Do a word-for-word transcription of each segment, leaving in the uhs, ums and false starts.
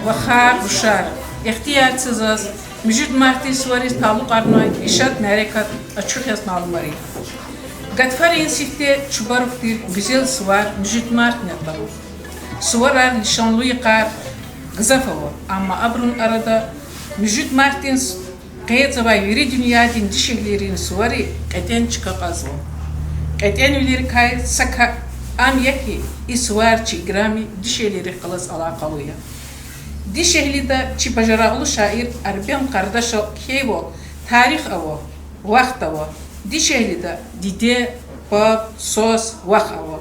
Вахар, рушар, ихтияр це заз муьжуьд мартдин сувариз талукьарнавай ишат мярекат ачух яз малумарин. Гатфарин сифте чубарук тир гуьзел сувар муьжуьд мартни атанва. Суварар лишанлу йикъар гзаф ава, амма абурун арада муьжуьд мартдин с-, къейдзавай вири дуьньядин дишегьлийрин сувари кьетӀен чка кьазва. КьетӀенвилерикай са кар ам я хьи, и сувар чи играми дишегьлийрихъ галаз алакъалу я. Дишегьлида чи бажарагълу шаир Арбен Къардашал кхьейвал, тарих ава, вахт ава. Дишегьлида диде, паб, свас, вах ава.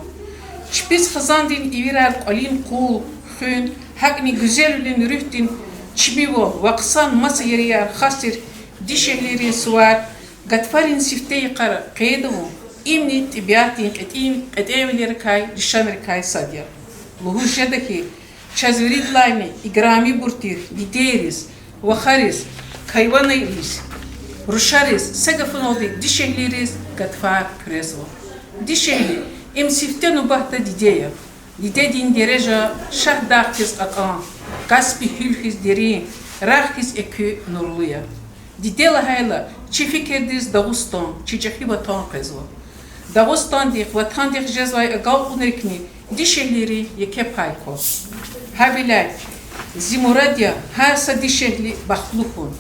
Чпиз хизандин ивирар кьвалин къул, хуьн, гьакӀни гуьзелвилин руьгьдин чимивал ва хъсан маса ерияр хас тир дишегьлийрин сувар гатфарин сифте йикъара къейд авун, имни тӀебиатдин кьетӀен-, кьетӀенвилерикай, лишанрикай сад я. Лугьуз жеда хьи, чаз виридалайни играмибур тир дидейриз, вахариз, кайванриз, рушариз, са гафуналди дишегьлийриз гатфар хъуьрезва. Дишегьли— им сифте нубатда диде я. Дидедин дережа Шагьдагъ хьиз кьакьан, Каспи гьуьл хьиз дерин, рагъ хьиз экуь, нурлу я. Диде лагьайла, чи фикирдиз Дагъустан, чи чӀехи ватан къвезва. Дагъустандихъ, ватандихъ жезвай агалкьунрикни дишегьлийрин еке пай ква. Гьавиляй зи мурад я гьар са дишегьли бахтлу хьун.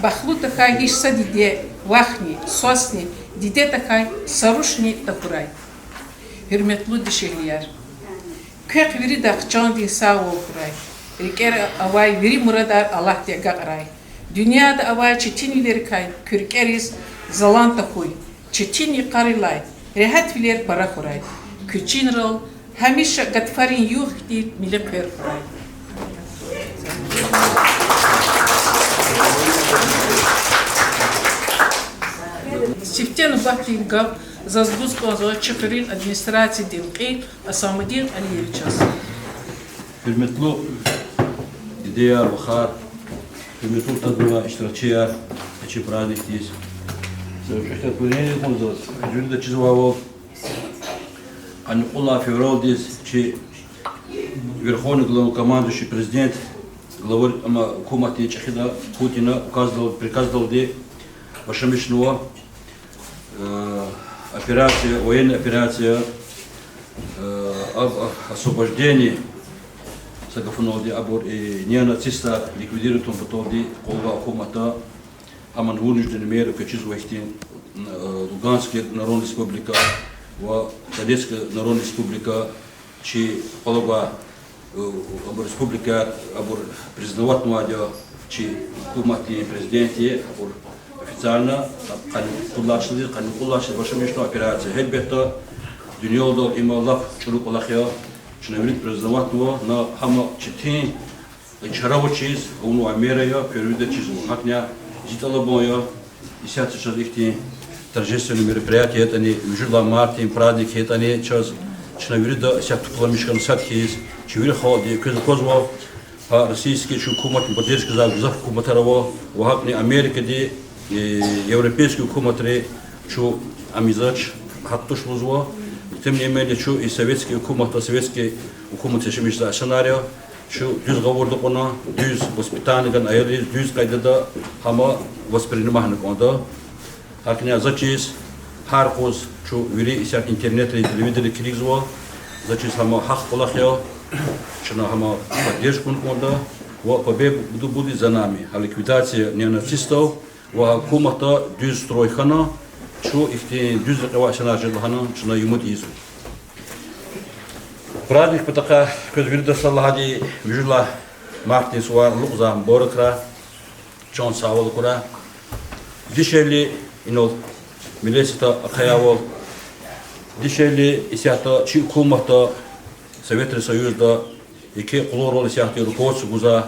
Бахтлу тахьай гьич са диде, вахни, свасни, диде тахьай са рушни тахьурай. Гьуьрметлу дишегьлияр, квехъ виридахъ чандин сагъвал хьурай. РикӀера авай вири мурадар Аллагьди агакьрай. Дуьньяда авай четинвилерикай куь рикӀериз залан тахьуй. Четин йикъарилай регьятвилер пара хьурай. Куь чинрал гьамиша гатфарин югъ хьтин мили хъвер хьурай. Сифте нубатдин гаф заз гуз кӀанзава чи хуьруьн администрациядин кьил Асамудин Алиевичаз. Гьуьрметлу дидеяр, вахар, гьуьрметлу таднавай иштиракчияр, чи праздникдиз. Са вичӀи ихтилат гуниз кьун заз, жуьреда чизвайвал, къанни кьуд лагьай февралдиз чи Верховный Главнокомандующий, президент, глава, амма гьукуматдин чӀехида Путина указдал, приказдалди башламишнава, э, операция, военная операция, э, об освобождении, са гафуналди, абур, э, неонацистар ликвидировать авун паталди къвалава гьукуматда, гьамни вынужденные меры квачизва ихьтин, э, Луганская Народная Республика ва Донецкая Народная Республика, чи къвалава, э, абур республикаяр, абур признаватнавайди я чи гьукуматди, президентди, абур официально къанни кьуд лагьай числодиз, къанни кьуд лагьай числодиз башламишнава операция. Гьелбетда, дуьньядал има лап чӀуру кӀвалах я, чна вирида признаватнава, на гьам четин чара авачиз авунвай мера я, куьн вирида чизва. ГьакӀни зи тӀалабун я, исятда чаз ихьтин торжественный мероприятие ятӀани, муьжуьд лагьай мартдин праздник ятӀани, чаз, чна вирида исятда тупламиш хьана сад хьиз, чи вири халкьди квез аквазва, гьа российский чун гьукуматдин поддержка гузвай гзаф гьукуматар ава, ва гьакӀни Америкади, э, европейский гьукуматри чун ам ийизвач, гьакӀ туш лугьузва. Тем не менее, чун и советский гьукуматда, советский гьукумат яшамиш жезвай сценария, чун дуьз гъавурда кьуна, дуьз воспитание гана аялриз, дуьз къайдада гьам воспринимать авуна кӀанда. ГьакӀни заз чиз, гьар къуз чун вири исятда интернетри, телевиденийри килигзава, заз чиз гьам гьахъ кӀвалах я, чна гьам поддержка авуна кӀанда, ва победу будет за нами, гьа ликвидация неонацистов, ва гьа гьукуматда дуьз строй хьана, чун ихьтин дуьз рекье авай сценарий жеда лагьана чна умуд ийизва. Праздник патахъай квез виридаз сад лагьайди, муьжуьд лагьай мартдин сувар алукьзавай мубаракрай, чан сагъвал акурай. Дишегьли инал милицияда ахъайайвал, дишегьли исятда чи гьукуматда, Советрин Союзда еке къуллугърал исятда руководство гузвай,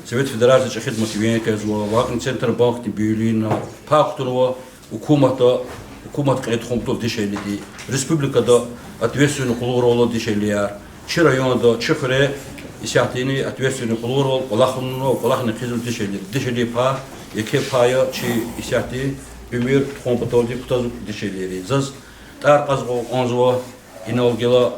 Совет Федерации чӀехиди Матвиенко язва, ва гьакӀни Центробанкдин Бюллина, пай кутунва гьукуматда, гьукуматда кьиле тухун патал дишегьлиди, республикада ответственный къуллугърал ала дишегьлияр. Чи районда, чи хуьре исятда ответственный къуллугърал кӀвалахнава, кӀвалахни хъийизва дишегьлийри. Дишегьлийрин пай, еке пай я чи исятда уьмуьр тухун паталди кутазва дишегьлийри. Заз тӀвар кьаз кӀанзава, инал гила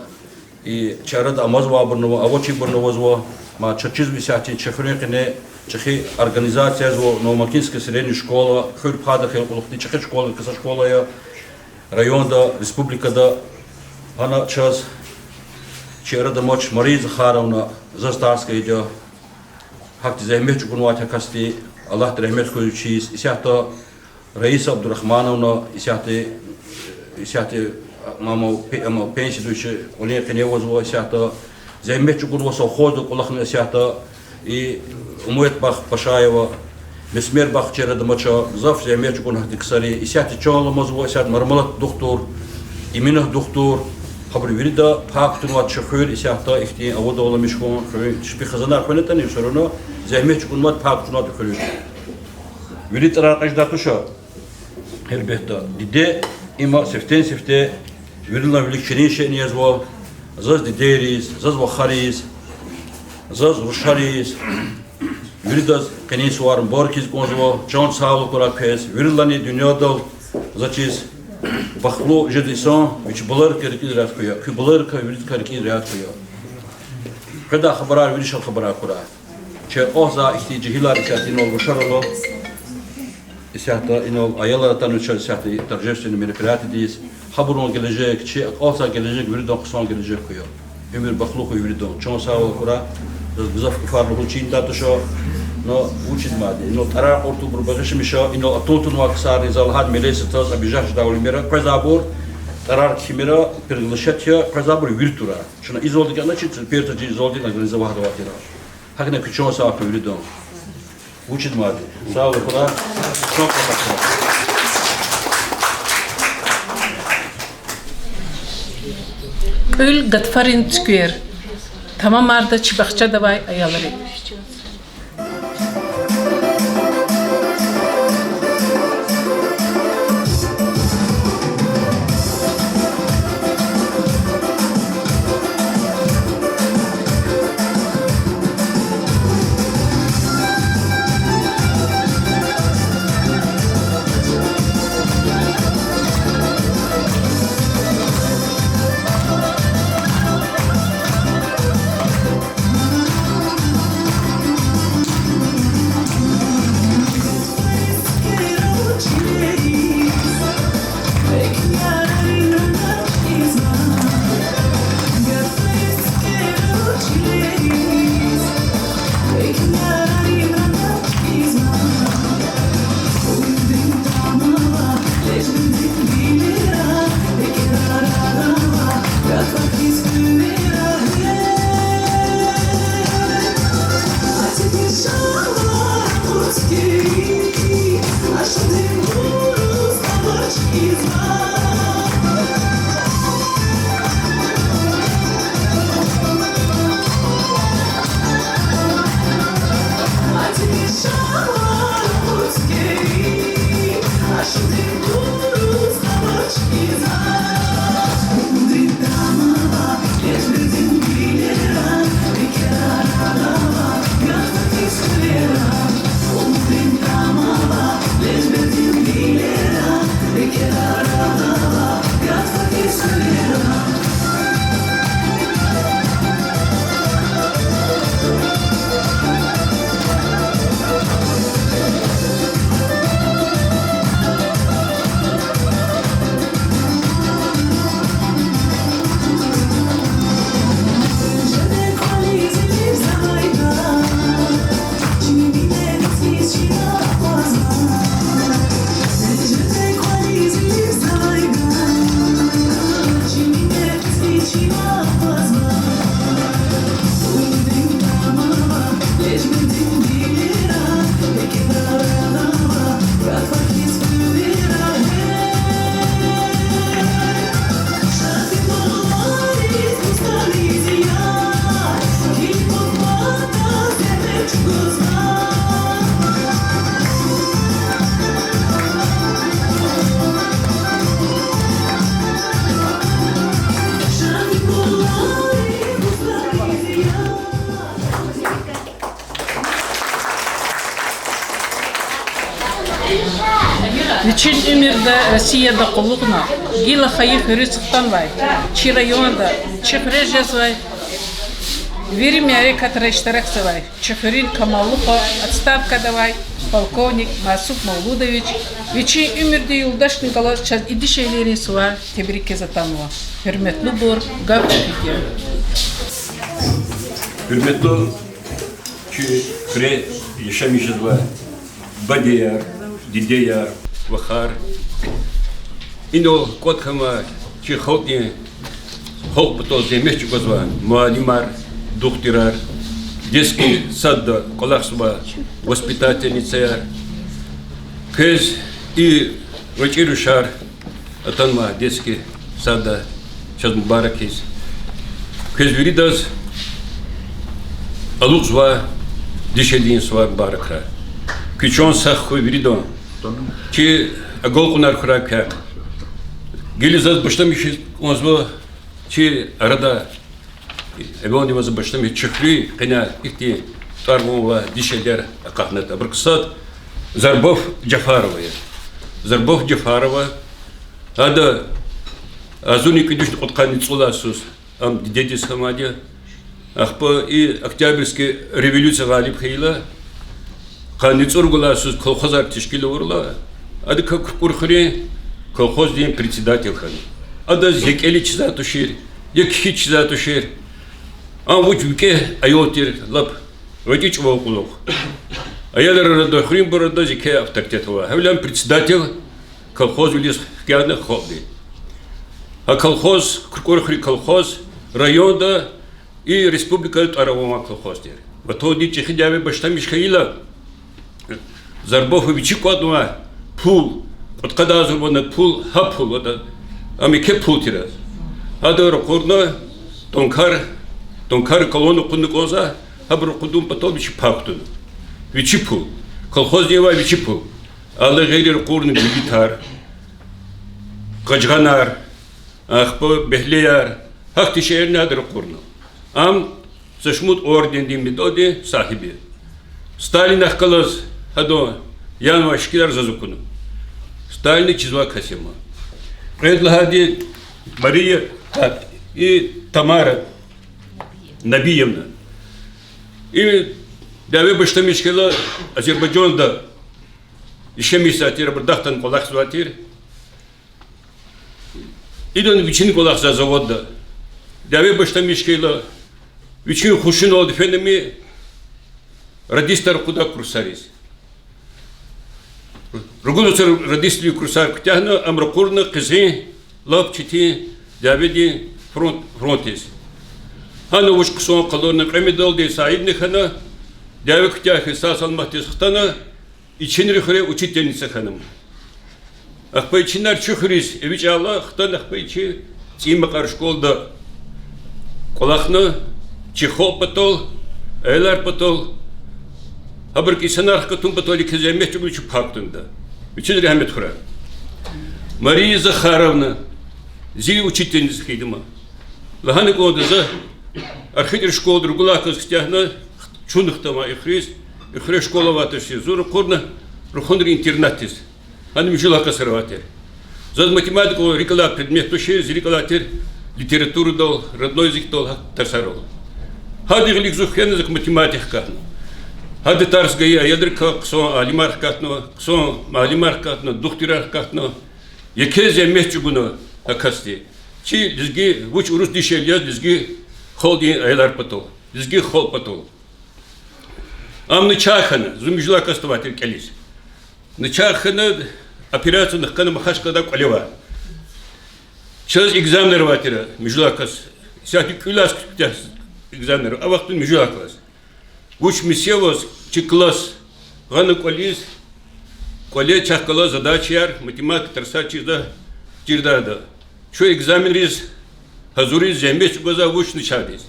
и чи арада амазвайбурни ава, авачирбурни авазва. Ма чаз чизва исятда чи хуьруьн къене чӀехи организация язва Новомакинская средняя школа, хуьр пад хьайи кьулухъди чӀехи школа, кса школа я районда, республикада. Гьана чаз чи арада амач Мария Захаровна, заз тарс гайиди я, гьахьтин зегьмет чӀугунвай касди, Аллагьди регьмет хьуй вичиз, исятда Раиса Абдурахмановна, исятда, исятда ам, ам пе-, ам пенсияда я, кӀвалин къене авазва исятда, зегьмет чӀугунва совхозда кӀвалахна исятда, и Умуятбах Пашаева, Месмербах, чи арада амач, гзаф зегьмет чӀугуна гьахьтин ксари, исятда чан аламазва исятда Мармалат духтур, Эминат духтур, гьабур вирида пай кутунвайди я чи хуьр исятда ихьтин авадал аламиш хьун, хуьруьн чпи хизанар хвенатӀани, всё равно зегьмет чӀугунвайди, пай кутунвайди я хуьруьз. Вири тӀварар кьаз жедай туш, гьелбетда, диде, има сифтени-сифте виридалай вилик ширин шейни язва, заз дидейриз, заз вахариз, заз рушариз, виридаз къенин сувар мубаракиз кӀанзава, чан сагъвал хьурай квез, виридалайни дуьньядал заз чиз бахтлу жеди инсан вич баларикай рикӀиз регьят хьуй, куь баларикай виридакай рикӀиз регьят хьуй. Къведай хабарар вири шад хабарар хьурай. Чи акьалтзавай ихьтин жегьилар исятда инал рушар ала. Исятда инал аялар атанва чаз исятда торжественный мероприятиедиз. Гьабурун гележег, чи акьалтзавай гележег виридан хъсан гележег хьуй. Уьмуьр бахтлу хьуй виридан. Чан сагъвал хьурай. Заз гзаф гафар лугьуз чирдай туш. Но вучиз мад, инал тӀварар кьуртӀа, абуру багъишламиша, инал атун-тунвай ксарни, за лагьайди, мелез са таз обижать жедайвал ийимир, къвезвайбур, тӀварар кхьимир, приглашать ая, къвезвайбур вири тура. Чна и залди кӀелна чи, пертачи залди организовать авай тир. ГьакӀни куь чан сагъ хьуй виридан. Вучиз мад, сагъвал хьурай. Чан къвезвай. Кьуьл гатфарин цуьквер. Тамамарда чи бахчада авай аялри. Вичин уьмуьрда Россияда къуллугъна, гила хайи хуьруьз хтанвай, чи районда, чи хуьре жезвай Вири мярекатра иштиракзавай чи хуьруьн камаллу хва, отставкада авай полковник Масуб Мавлудович, вичин уьмуьрдин юлдашни галаз чаз и дишегьлийрин сувар тебрикиз атанва. Гьуьрметлубур, гаф куьне. Гьуьрметлу чи хуьре яшамиш жезвай бадеяр, дидеяр, вахар, инал кӀватӀ хьанвай чи халкьдин, халкь патал зегьмет чӀугвазвай муаллимар, духтурар, детский садда кӀвалахзавай воспитательницаяр, квез и гъвечӀи рушар атанвай детский садда чаз мубарак ийиз. Квез виридаз алукьзавай дишегьлийрин сувар мубаракрай. Куь чан сагъ хьуй виридан. Чи агалкьунар хьурай квехъ. Гила заз башламишиз кӀанзава чи арада, эвелни ваз башламиш, чи хуьруьн къене ихьтин тӀвар-ван авай дишегьлияр акъатнатӀа. Абурукай сад Зарбаф Жафарова я. Зарбаф Жафарова, ада агъзурни кӀуьд вишни кьудкъанни цӀуд лагьай йисуз ам дидедиз хьанвайди я. Ахпа и Октябрьский революция гъалиб хьайила, къанни цӀуругуд лагьай йисуз колхозар тешкил авурла, адакай Куркур хуьруьн колхоздин председатель хьана. Адаз я кӀели чизвай тушир, я кхьи чизвай тушир. Ам вуч викӀегь аял тир, лап гъвечӀи чӀаван кьулухъ. Аялрин арада, хуьруьнбурун арада адаз еке авторитет авай. Гьавиляй ам председатель колхозвилиз хкягъна халкьди. Гьа колхоз, Куркур хуьруьн колхоз, районда и республикада тӀвар авай колхоз тир. Ватандин чӀехи дяве башламиш хьайила, Зарбафа вичи кӀватӀнавай пул, кьудкъад агъзур мана пул, гьа пул ада, ам еке пул тир. Ада ракъурна, танкар, танкар колонна кьуна кӀанзава, гьабур ракъудун патал вичи пай кутуна. Вичи пул. Колхоздин авай вичи пул. Адалай гъейри ракъурна гуьгъуьтар, къажгъанар, ахпа бегьлеяр, гьахьтин шейэрни ада ракъурна. Ам са шумуд ордендин, медалдин сагьиб я. Сталинахъ галаз гьадан янавай шикилар заз акуна. Сталинни чизвай кас я ам. Кьвед лагьайди Мария, а, и Тамара Набиевна. И дяве башламиш хьайила Азербайжанда яшамиш жезвай тир, абур Дахтада кӀвалахзавай тир. Идан вичин кӀвалахзавай заводда. Дяве башламиш хьайила, вичин хушуналди фена ам радистар акъудай курсариз. Ругуд вацра радиствилин курсар куьтягьна, ам ракъурна къизгъин лап четин дяведин фронт, фронтдиз. Гьана вуч хъсан къалурна, кьве медалдин сагьибни хьана, дяве куьтягьна сагъ-саламатдиз хтана, Ичинри хуьре учительница хьана ам. Ахпа Ичинар чи хуьруьз эвичӀайла хтана, ахпа Ичи ЦӀийи Макьар школада кӀвалахна, чи халкь патал, аялар патал, гьабурукай инсанар хкатун патал еке зегьмет чӀугуна вичи пай кутунда. Вичиз регьмет хьурай. Мария Захаровна, зи учительница хьайиди ма. Лагьана кӀанда за, архитектур школадин ругуд лагьай класс куьтягьна, чун хтана и хуьруьз, и хуьре школа авай тушир, зун ракъурна рахунрин интернатдиз. Гьана муьжуьд лагьай классар авай тир. Заз математикадал рикӀ алай предмет тушир, зи рикӀ алай тир литературадал, родной языкдал, гьа тарсарал. Гьадан гъилик зун хвена, зак математик хкатна. Гьада тарс гайи аялрикай хъсан алимар хкатнава, хъсан муаллимар хкатна, духтурар хкатна. Еке зегьмет чӀугуна гьа касди. Чи лезги, вуч урус дишегьли яз лезги халкьдин аялар патал, лезги халкь патал. Ам начагъ хьана, зун муьжуьд лагьай классда авай тир кӀелиз. Начагъ хьана, операцияни хкана Махачкъаладай кӀвале авай. Чаз экзаменар авай тир муьжуьд лагьай класс. Исятда кӀуьд лагьай класс куьтягьна экзаменар, а вахтунда муьжуьд лагьай класс. Вуч месе аваз чи класс гъана кӀвализ, кӀвале чахъ галаз задачаяр, математика тарсар чирда, чирдайда. Чун экзаменриз гьазуриз, зегьмет чӀугвазвай вуч начагъдиз.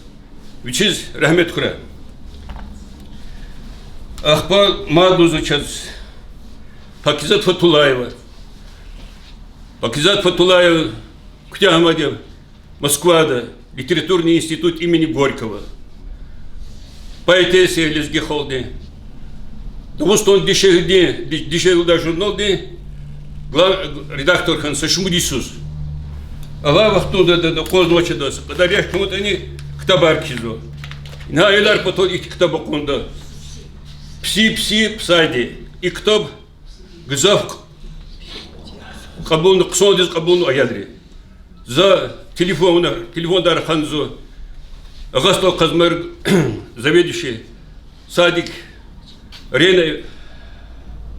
Вичиз рагьмет хьурай. Ахпа мад лугьузва чаз Пакизат Фатуллаева. Пакизат Фатуллаева куьтягьнавайди я Москвада литературный институт имени Горького. Поэтесса я лезги халкьдин. Дагъустан дишегьлидин, ди-, дишегьли журналдин глав-, редактор хьана са шумуд йисуз. Алай вахтунда да, да, акъвазнавачтӀа са кьадар яш хьанватӀани ктабар кхьизва. Ина аялар патал ихьтин ктаб акъудда. Пси, пси, псайди. И ктаб гзаф кьабулна, хъсандиз кьабулна аялри. За телефонда, телефонда рахана зун Агъа СтӀал Къазмайран заведующий садик Рена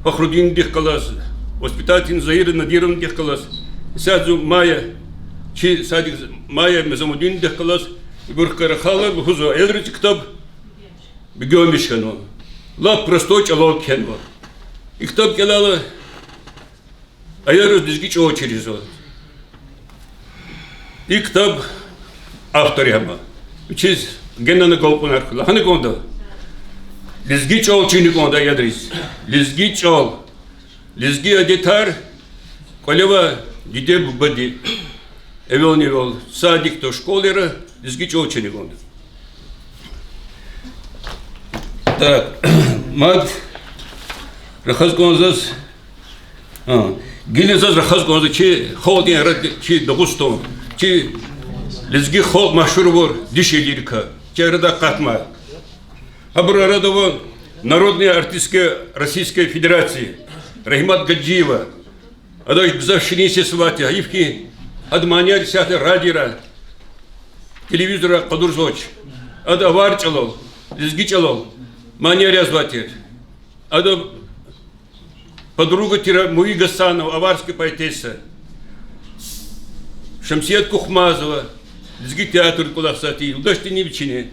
Фахрудиндихъ галаз, воспитательница Заира Надировнадихъ галаз, исятда зун Майя, чи садик Майя Мизамудиндихъ галаз, ибурухъ рахайла, лугьузва аялриз и ктаб бегенмиш хьанва. Лап простой чӀалал кхьенва. И ктаб кӀелайла, аялриз лезги чӀал чирзава. И ктаб автор я ма. Вичиз генани агалкьунар хьуй. Лагьана кӀанда, лезги чӀал чирна кӀанда аялриз. Лезги чӀал, лезги адетар кӀвале авай диде-бубади, эвелни-эвел садикда, школайра лезги чӀал чирна кӀанда. Так, мад рахаз кӀанзава заз, а, гила заз рахаз кӀанзава чи халкьдин арада, чи Дагъустан, чи лезги халкь машгьур авур дишегьлийрикай, чи арада акъатмай. Гьабурун арада ава народные артистки Российской Федерации Рагьимат Гаджиева. Ада гзаф ширин сес авай тир, гьайиф хьи, ада манияр исятда радиора, телевизорра къалурзавач. Ада авар чӀалал, лезги чӀалал манияр язавай тир. Ада подруга тир Муи Гасанова, аварская поэтесса. Шамсият Кухмазова, лезги театрда кӀвалахзавай тир, юлдашдини вичини.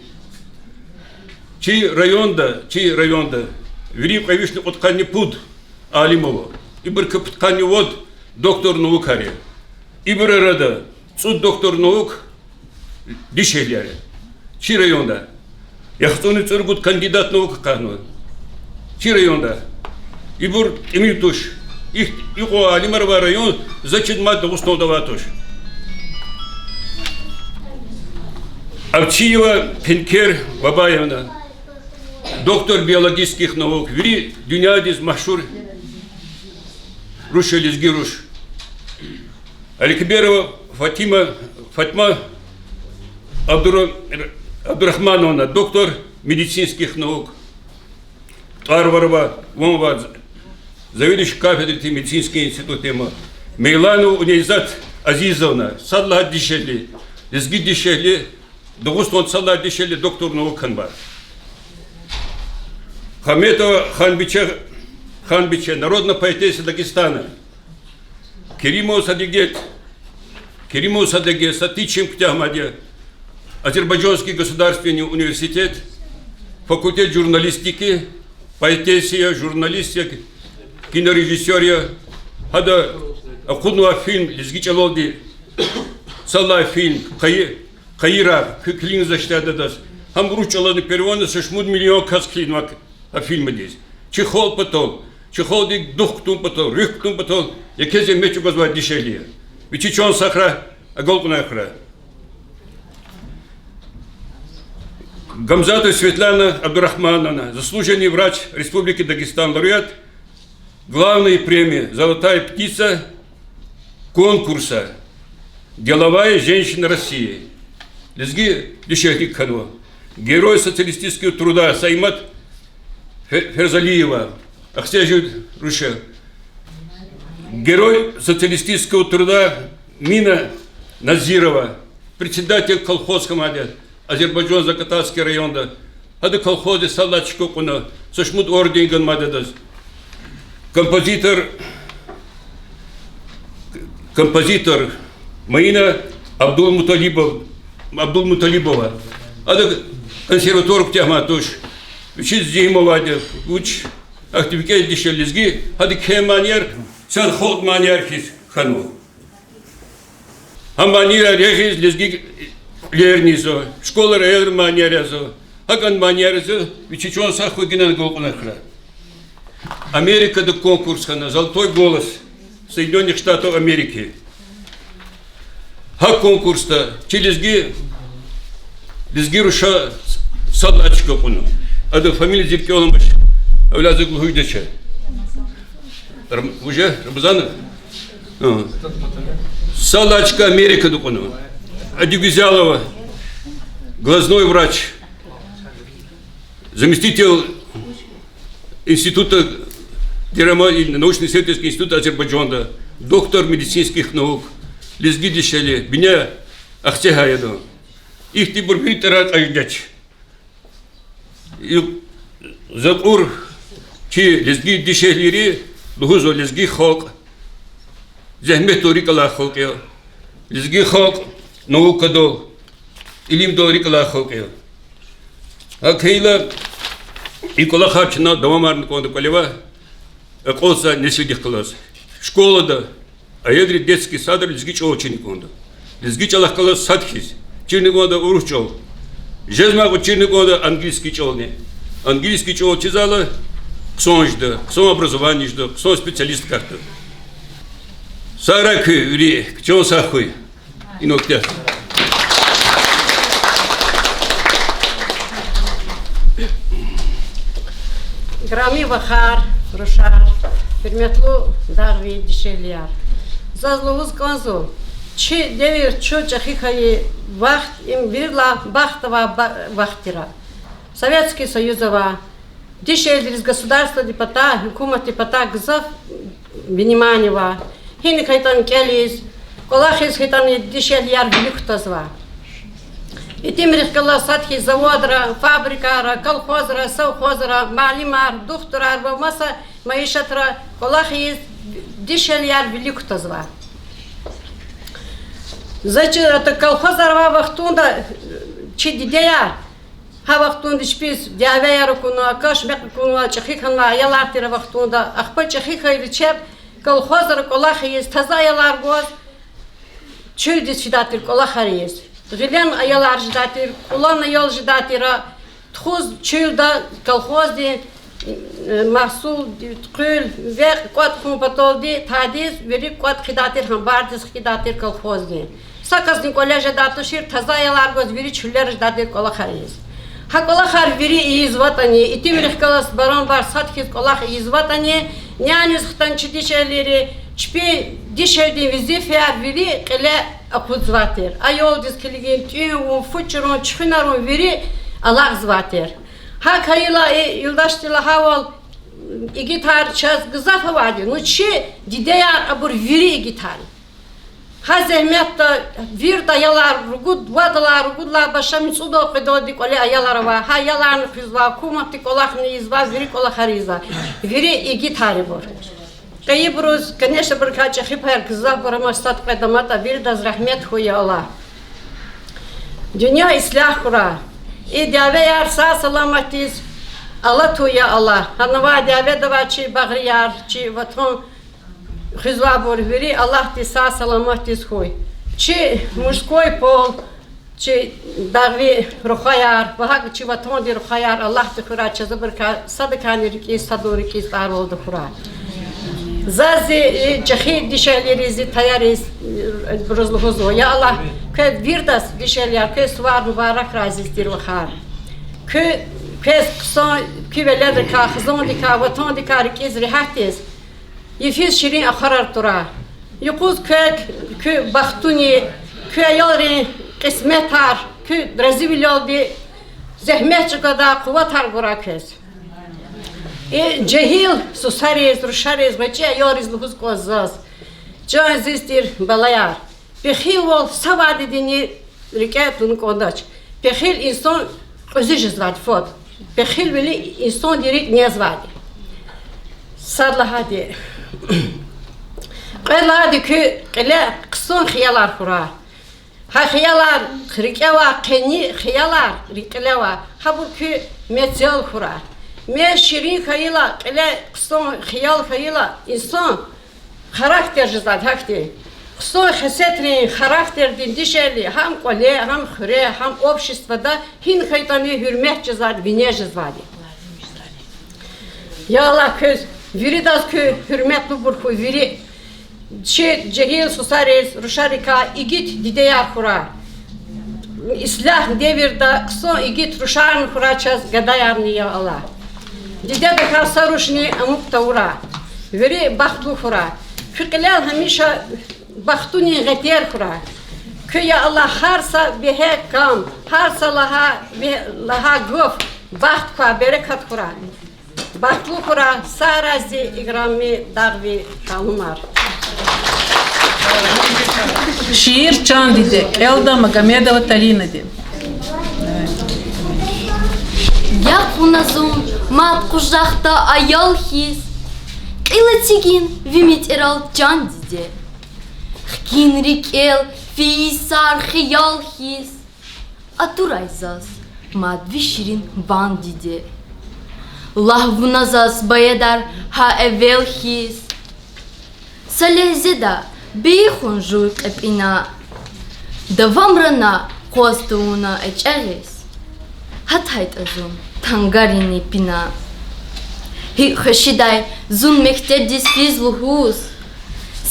Чи районда, чи районда вири кьве вишни кьудкъанни пуд алим ава. Ибурукай пудкъанни вад доктор наукаяр я. Ибурун арада цӀуд доктор наук дишегьлияр я. Чи районда яхцӀурни цӀуругуд кандидат наук акъатнава. Чи районда. Ибур тӀимил туш. Ихьтин икьван алимар авай район заз чида мад Дагъустанда авай туш. Овчиева Пенкер Бабаевна, доктор биологических наук, вири дуьньядиз машгьур руш я, лезги руш. Аликберова Фатима, Фатьма Абдура-, Абдурахмановна, доктор медицинских наук. ТӀвар-вар ава, ван ава, заведующий кафедрой медицинских институтов я ма. Мейланова Унейзат Азизовна, сад лагьай дишегьли, лезги дишегьли, Дагъустанда сад лагьай дишегьли, доктор наук хьанва. Хаметова Ханбиче, Ханбиче, народная поэтесса Дагестана. Керимова Садигет, Керимова Садигет, са тичем куьтягьмади я, Азербайджанский государственный университет, факультет журналистики, поэтесса я, журналист я, кинорежиссёр я. Гьада акъуднавай фильм лезги чӀалалди, сад лагьай фильм, къайи-, къайи рагъ, куь килигзавач ада адаз. Гьам урус чӀалалди переводна, са шумуд миллион кас килигнавай а фильмдиз. Чи халкь патал, чи халкьдин дух кутун патал, руьгь кутун патал еке зегьмет чӀугвазвай дишегьли я. Вичи чан сагърай, агалкьунар хьурай. Гамзатова Светлана Абдурахмановна, заслуженный врач Республики Дагестан, лауреат главной премии «Золотая птица» конкурса «Деловая женщина России». Лезги дишегьли хьанва. Герой социалистического труда Саимат Фе-, Ферзалиева, Ахцегь руш я. Герой социалистического труда Мина Назирова, председатель колхоз хьанвайди я Азербайджан Закатальский районда. Гьада колхоздиз сад лагьай чка кьуна, са шумуд орден ганвайди адаз. Композитор, композитор Маина Абдулмуталибов-, Абдулмуталибова. Ада консерватори куьтягьмай туш. Вичиз зигьмет авайди я, вуч, ахьтин викӀегь дишегьли лезги, гьадан кхьей манияр сад халкьдин манияр хьиз хьанва. Гьа манияр ягъиз лезги кьуьлерни язва, школайра аялри манияр язва. ГьакӀан манияр язва, вичи чан сагъ хьуй, генани агалкьунар хьурай. Америкада конкурс хьана, «Золотой голос» Соединённых Штатов Америки. Гьа конкурсда чи лезги, лезги руша сад лагьай чка кьуна. Адан фамилия зи рикӀел аламач, эвел заз лугьудач. Рам-, уже Рамазанов? А. Сад лагьай чка Америкада кьуна. Адигузялова, глазной врач. заместитель института, дирама и научно-исследовательский институт Азербайджанда, доктор медицинских наук, лезги дишегьли, бине Ахцегьай ада. Ихьтинбур вири тӀварар кьаз жедач. И за кьур чи лезги дишегьлийри, лугьузва, лезги халкь зегьметдал рикӀ алай халкь я. Лезги халкь наукадал, илимдал рикӀ алай халкь я. ГьакӀ хьайила, и кӀвалахар чна давамарни кӀанда кӀвале ва акьалтзавай несилдихъ галаз. Школада, аялри детский садра лезги чӀал чирна кӀанда. Лезги чӀалахъ галаз сад хьиз чирна кӀанда урус чӀал. Жезмай кьван чирна кӀанда английский чӀални. Английский чӀал чизвайла, хъсан жеда, хъсан образование жеда, хъсан специалист катда. Сагърай куьн вири, чан сагъ хьуй. Инал куьтягь. Играми вахар, рушар, гьуьрметлу дагъви дишегьлияр. Заз лугьуз кӀанзава, чи девир, чун чӀехи хьайи вахт, им виридалай бахт авай ба-, вахт тир. Советский Союз авай, дишегьлийриз государстводин патай, гьукуматдин патай гзаф внимание авай. Гьина хьайитӀани кӀелиз, кӀвалахиз хьайитӀани дишегьлияр вилик кутазвай. Итимрихъ галаз сад хьиз заводра, фабрикайра, колхозра, совхозра муаллимар, духтурар ва маса майишатра кӀвалах ийиз дишегьлияр вилик кутазвай. За чи ата колхозар авай вахтунда чи дидеяр, гьа вахтунда чпиз дявеяр акунвай, каш-мекь акунвай, чӀехи хьанвай аялар тир а вахтунда, ахпа чӀехи хьайила чеб колхозра кӀвалах ийиз, таза аялар гваз, чуьлдиз фидай тир кӀвалахар ийиз. Гъилен аялар жедай тир, кьулан аял жедай тир а, тухуз чуьлда колхоздин, э, магьсул, къуьл, векь кӀватӀ хьун паталди тадиз вири кӀватӀ хъийидай тир, гьамбардиз хкидай тир колхоздин. Са касни кӀвале жедай тушир, таза аялар гваз вири чуьллера жедай тир кӀвалахар ийиз. Гьа кӀвалахар вири ийизватӀани, итимрихъ галаз барамбар сад хьиз кӀвалах ийизватӀани, няниз хтан чи дишегьлийри чпин дишегьлидин везифаяр вири кьиле акъудзавай тир. Аялдиз килигун, тӀуьн авун, фу чурун, чуьхуьнарун вири алакьзавай тир. ГьакӀ хьайила и юлдашди лагьайвал, игитар чаз гзаф авайди, ну чи дидеяр абур вири игитар. Гьа зегьметда вирида аялар, ругуд, вад алай, ругуд лагьай башламишзавай цӀуд-къад йисалди кӀвале аялар авай, гьа аяларни хуьзвай, гьукуматди кӀвалахни ийизвай, вири кӀвалахар ийизвай, вири игитар ибур. Къе ибуруз, конечно, абурукай чӀехи паяр гзафбур ама, сад-къад аматӀа, виридаз рагьмет хьуй, я Аллагь. Дуьнья ислягь хьурай. И дявеяр сагъ-саламатдиз алатуй, я Аллагь. Гьанавай дяведа авай чи багърияр, чи ватан хуьзвайбур вири Аллагьди сагъ-саламатдиз хьуй. Чи мужской пол, чи дагъви рухваяр ва гьакӀ чи ватандин рухваяр Аллагьди хуьрай чаз, абурукай садакайни рикӀиз, садун рикӀиз тӀарвалда хуьрай. Заз зи, э, чӀехи дишегьлийриз, зи таяриз, э, буруз лугьузва: я Аллагь, квез виридаз, дишегьлияр, квез сувар мубаракрай, азиз тир вахар. Куь, квез хъсан куь веледрикай, хизандикай, ватандикай рикӀиз регьятдиз, йифиз ширин ахварар турай. Юкъуз квек, куь бахтуни, куь аялрин кьисметар, куь разивилелди зегьмет чӀугвадай къуватар гурай квез. И жегьил сусариз, рушариз, гъвечӀи аялриз лугьуз кӀанзава заз: чан азиз тир балаяр, пехилвал са вадидини рикӀе туна кӀандач. Пехил инсан кьуьзуь жезвайди фад. Пехилвили инсандин рикӀ незвайди. Сад лагьайди. Кьвед лагьайди: куь кьиле хъсан хиялар хьурай. Гьа хиялар рикӀе авай, къени хиялар рикӀелай авай, гьабур куь мецел хьурай. Мез ширин хьайила, кьиле хъсан хиял хьайила, инсан характер жезвайди гьахьтин. Хъсан хесетрин, характердин дишегьли гьам кӀвале, гьам хуьре, гьам обществода гьина хьайитӀани гьуьрмет жезвайди, вине жезвайди. Я Аллагь, квез виридаз куь гьуьрметлубур хьуй вири. Чи жегьил сусариз, рушарикай игит дидеяр хьурай. Ислягь девирда хъсан игит рушарни хьурай чаз, гадаярни, я Аллагь. Дидедикай са рушни амукь тавурай. Вири бахтлу хьурай. Куь кьилел гьамиша бахтунин гъетер хьурай. Куь, я Аллагь, гьар са вегьей кам, гьар са лагьай ве-, лагьай гаф Бахт квай, берекат хьурай. Бахтлу хьурай саразди, играми дагъви халумар. Шиир Чан диде, кӀелда Магомедова Талинади. Яхъ вуна зун мад къужахда аял хьиз, кьил эцигин ви метӀерал, чан диде. Хкин рикӀел фейи сар хиял хьиз, атурай заз мад ви ширин ван, диде. Лагь вуна заз, баядар гьа эвел хьиз, са легьзеда бейи хун жув кьепӀина, давамарна къваз тавуна эчӀагъиз, гьатайтӀа зун тангарин епина. ГьикӀ хвешидай зун мектебдиз физ лугьуз,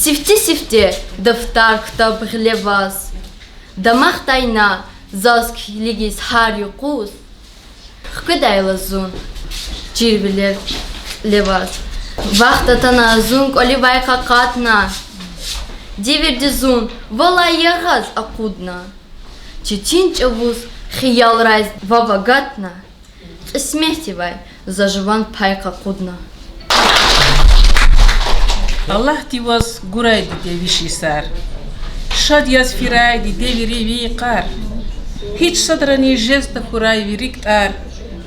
сифте-сифте дафтар-ктаб гъиле ваз, дамахдай на заз килигиз гьар юкъуз. Хкведайла зун чирвилер кьиле ваз, вахт атана зун кӀваливай къакъатна. Девирди зун валай ягъаз акъудна, четин чӀавуз хиялрай вав агатна, кьисметдивай за жуван пай къакъудна. Аллагьди ваз гурай, диде, виш йисар, шад яз фирай, диде, вири ви йикъар. Гьич садрани жез тахьурай ви рикӀ тӀар,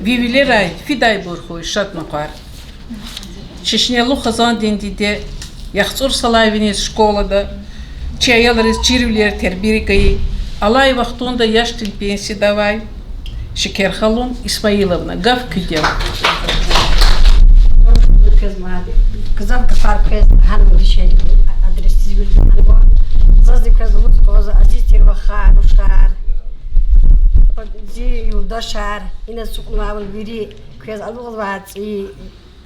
ви вилерай фидайбур хьуй шад накъвар. Чешнелу хизандин диде, яхцӀур йисалай виниз школада чи аялриз чирвилер, тербия гайи, алай вахтунда яшдин пенсияда авай Шекер халу Исмаиловна, гаф куьн я. Квез мад, гзаф гафар квез гьана дишегьли адресдиз вирида лагьанва. Зазни квез лугьуз кӀанзава, азиз тир вахар, рушар, зи юлдашар, инал ацукьнавайвал вири, квез алукьзавай цӀийи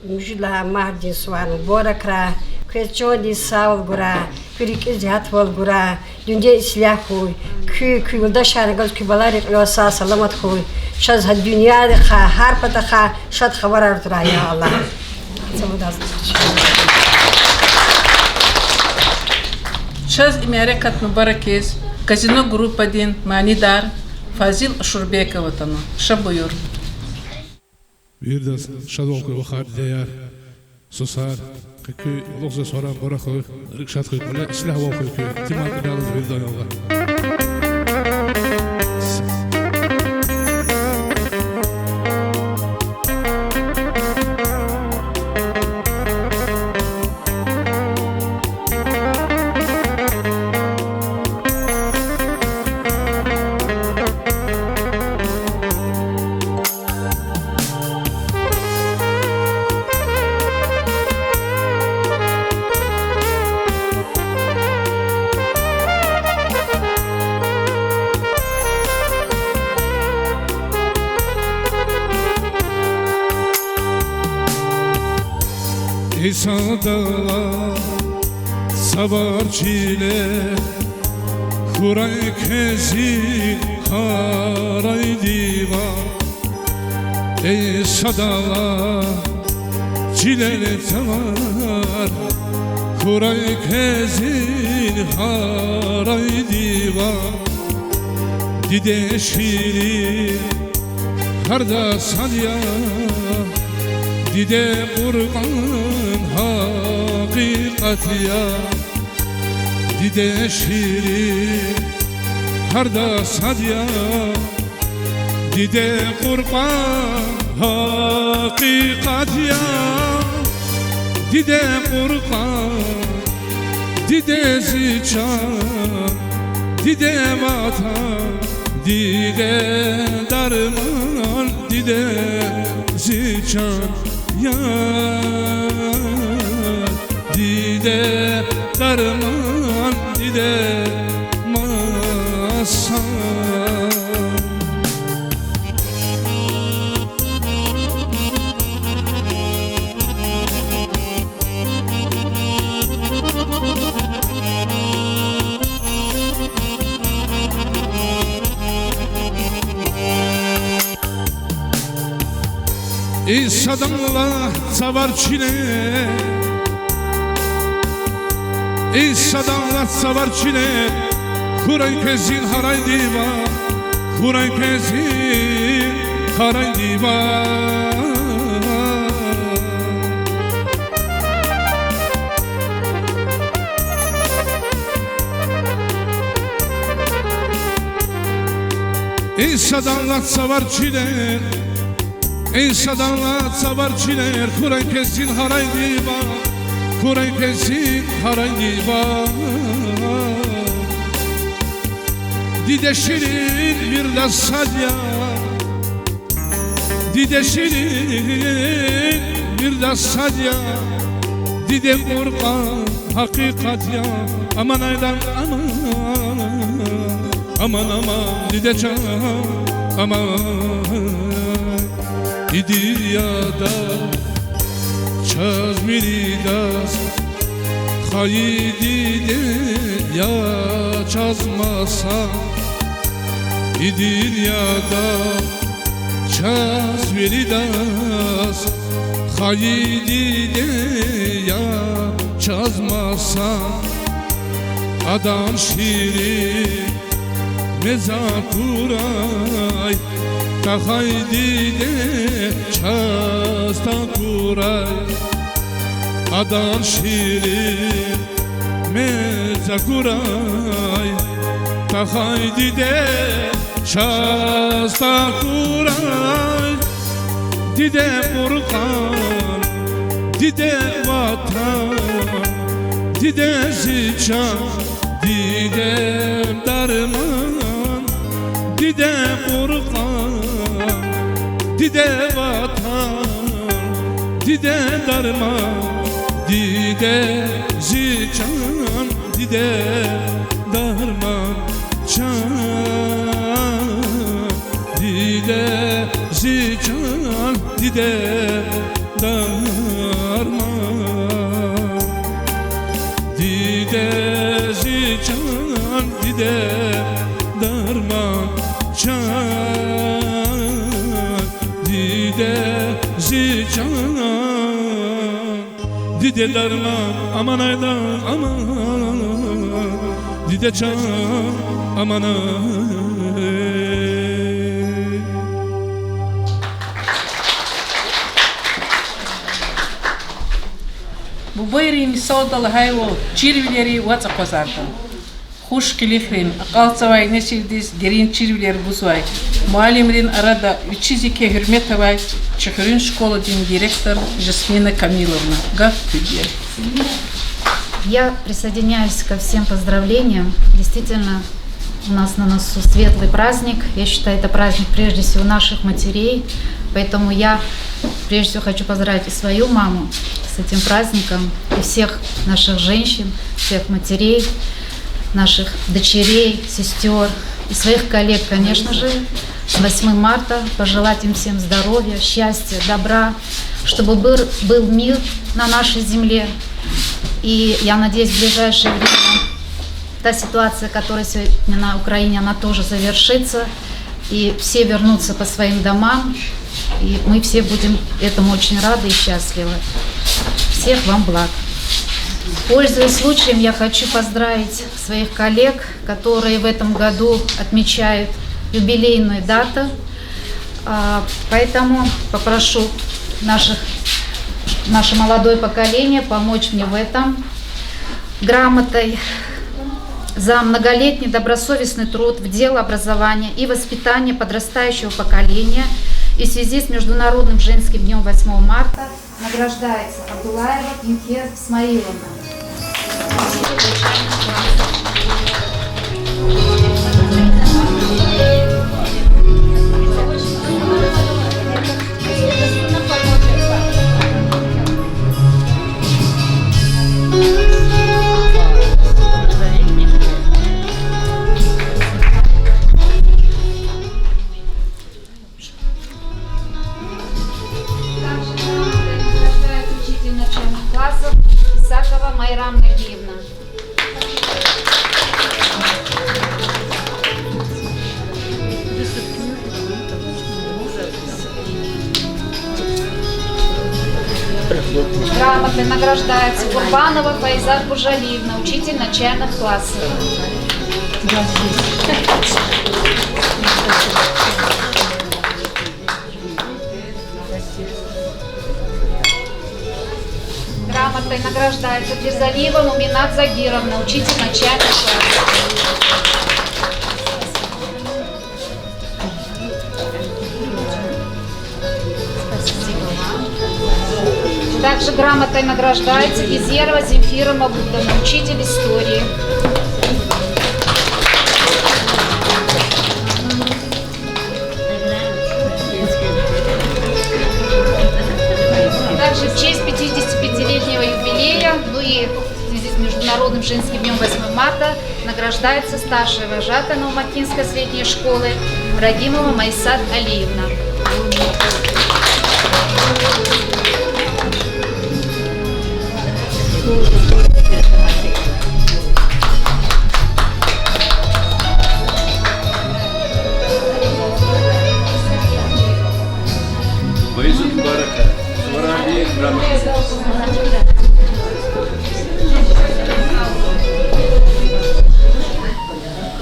муьжуьд лагьай марфдин сувар мубаракрай, квез чандин сагъвал гурай, куь рикӀиз регьятвал гурай, дуьнья ислягь хьуй, куь, куь юлдашарни галаз куь баларин кьилел сагъ-саламат хьуй, чаз гьа дуьньядихъай, гьар патахъай шад хабарар атурай, я Аллагь. Чаз и мярекат мубарак ийиз казино группадин манидар Фазил Ашурбеков атана. Ша буюр. Виридаз шадвал хьуй, вахар, дидеяр, сусар, къе куь алукьзавай суварар мубарак хьуй, рикӀ шад хьуй, кӀвале ислягьвал хьуй куь, итимар кьиле алаз виридан алга. И садала цавар чилер хьурай квез зи гьарайдивай. И садала чилер цавар хьурай квез зи гьарайдивай. Диде, ширин гьарда сад я, диде, Къуръан гьакъикъат я. Диде, ширин гьарда сад я, диде, Къуръан гьакъикъат я. Диде, Къуръан, диде, зи чан, диде, Ватан, диде, дарман, диде, зи чан, я. Диде, дарман, диде, масан. И садала цавар чилер, и садала цавар чилер хьурай квез зи гьарайдивай, хьурай квез зи Гьарайдивай. Ин садан лацавар чилер, ин садан лацавар чилер, хьурай квез зин гьарайдивай, хьурай квез зин гьарайдивай. Диде ширин вирдаз сад я, диде ширин вирдаз сад я, диде Къуръан гьакъикъат я. Аман айдан аман, аман, аман, диде чан, аман. И дуьньяда чаз виридаз хайи диде я чаз маса. И дуьньяда чаз виридаз хайи диде я чаз маса. Адан ширин мез акурай, тахай диде чаз такурай. Адан ширин мез акурай, тахай диде чаз такурай. Диде Къуръан, диде Ватан, диде зи чан, диде дарман. Диде Къуръан, диде Ватан, диде дарман, диде зи чан, диде дарман чан, диде зи чан, диде дарман. Диде зи чан, диде дарман чан, диде зи чан, диде дарман, аман айдан аман, диде чан, аман ай. Бубайрин мисалда лагьайвал, чирвилери вацӀ акъвазарда. Хуш къилихрин, акьалтзавай несилдиз дерин чирвилер гузвай, муаллимрин арада вичиз еке гьуьрмет авай чи хуьруьн школадин директор Жасмина Камиловна, гаф куьн я. Я присоединяюсь ко всем поздравлениям. Действительно, у нас на носу светлый праздник. Я считаю, это праздник прежде всего наших матерей. Поэтому я прежде всего хочу поздравить и свою маму с этим праздником, и всех наших женщин, всех матерей, наших дочерей, сестёр и своих коллег, конечно же, с восьмым марта. Пожелать им всем здоровья, счастья, добра, чтобы был, был мир на нашей земле. И я надеюсь, в ближайшее время та ситуация, которая сегодня на Украине, она тоже завершится, и все вернутся по своим домам, и мы все будем этому очень рады и счастливы. Всех вам благ. Пользуясь случаем, я хочу поздравить своих коллег, которые в этом году отмечают юбилейную дату. А, поэтому попрошу наших, наше молодое поколение помочь мне в этом грамотой за многолетний добросовестный труд в дело образования и воспитания подрастающего поколения. И в связи с Международным женским днём восьмого марта награждается Абдулаева Инкер Исмаиловна. Также награждается учитель начальных классов Исакова Майрам Набиевна. Грамотой награждается Курбанова Фаиза Куржалиевна, учитель начальных классов. Награждается Фирзалиева Муминат Загировна, учитель начальной школы. Также грамотой награждается Гизерова Земфира Мавлудовна, учитель истории. Также в честь пятидесятипятилетнего юбилея, ну и в связи с Международным женским днём восьмого марта, награждается старшая вожатая Новомаркинской средней школы Радимова Майсат Алиевна.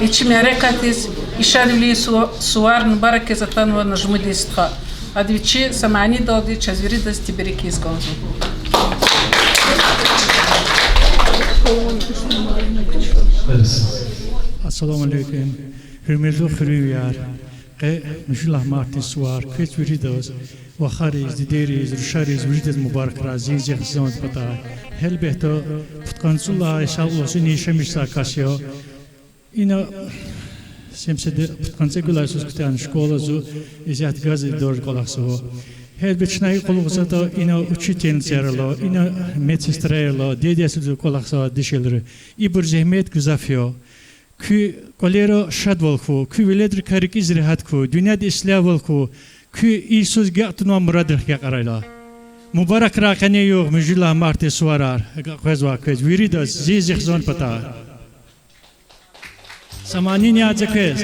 Вичи мярекатдиз и шадвилин су-, сувар мубаракиз атанва Нажмудин стха. Ада вичи са манидалди чаз виридаз тебрик ийиз кӀанзава. Ассаламу алейкум. Гьуьрметлу хуьруьнвияр, къе муьжуьд лагьай мартдин сувар квез виридаз, вахариз, дидейриз, рушариз, виридаз мубаракрай, зи йикъан патай. Гьелбетда, пудкъанни цӀуд лагьай сал лугьуз иниз яшамиш жезвай кас я. Ина семьдесят, пудкъанни цӀекӀуьд лагьай йисуз куьтягьна школа, зун исятда газдин идарада кӀвалахзава. Гьелбетда, чна и къуллугъ затӀа ина учительницаяр ала, ина медсестраяр ала, дидеяр ала, кӀвалахзавай дишегьлийри. Ибур зегьмет гзаф я. Куь кӀвалера шадвал хьуй, куь веледрикай рикӀиз регьят хьуй, дуьньяда ислягьвал хьуй, куь йисуз агакьарнавай мурадрихъ агакьарайла. Мубаракрай къене югъ муьжуьд лагьай мартдин суварар, агакь къвезвай квез виридаз зи йикъан патай. Са манини яза квез.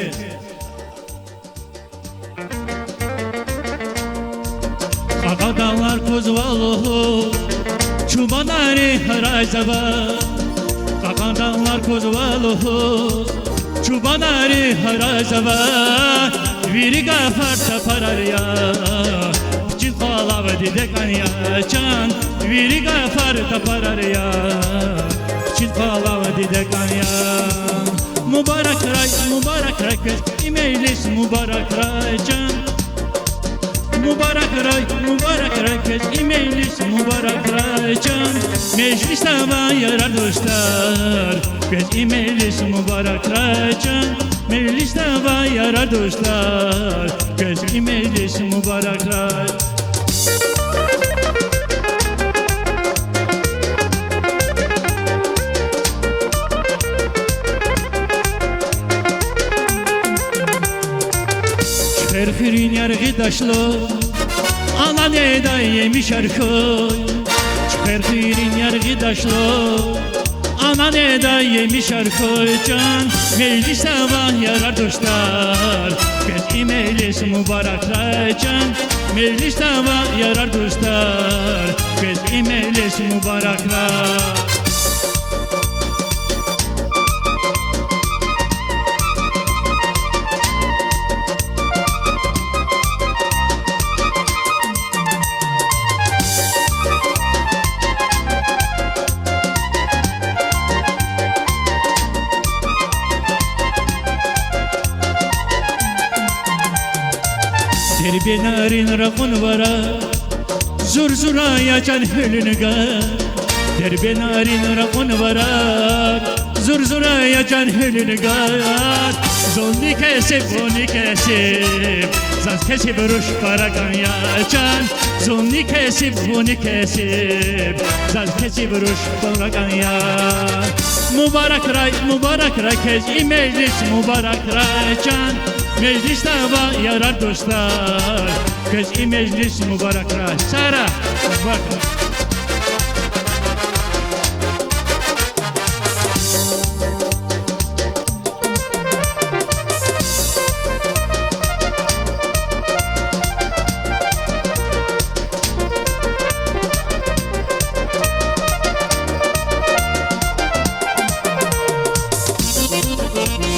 Кьакьан дагълар кузва лугьуз, чубанар гьарайзава. Кьакьан дагълар кузва лугьуз, чубанар гьарайзава. Вири гафар тапарар я, пичил къвалав диде кӀан я чан. Вири гафар тапарар я, пичил къвалав диде кӀан я. Мубаракрай, мубаракрай квез и межлис, мубаракрай чан. Мубаракрай, мубаракрай квез и межлис, мубаракрай чан. Межлисда авай ярар-дустар, квез и межлис мубаракрай чан. Межлисда авай ярар-дустар, квез и межлис мубаракрай. Чуьхвер хуьруьн яргъидашлу, ана недай емишар хьуй. Чуьхвер хуьруьн яргъидашлу, ана недай емишар хьуй чан. Межлисда авай ярар-дустар, квез и межлис мубаракрай чан. Межлисда авай ярар-дустар, квез и межлис мубаракрай. Дербенарин ракьунвара зурзура я чан гьуьлуьнгар. Дербенарин ракьунвара зурзура я чан гьуьлуьнгар. Зунни кесиб, вунни кесиб, заз кесиб руш пара кӀан я чан. Зунни кесиб, вунни кесиб, заз кесиб руш пара кӀан я. Мубаракрай, мубаракрай квез и межлис, мубаракрай чан. Межлисда авай ярар-дустар, квез и межлис мубаракрай. Сара, мубаракрай.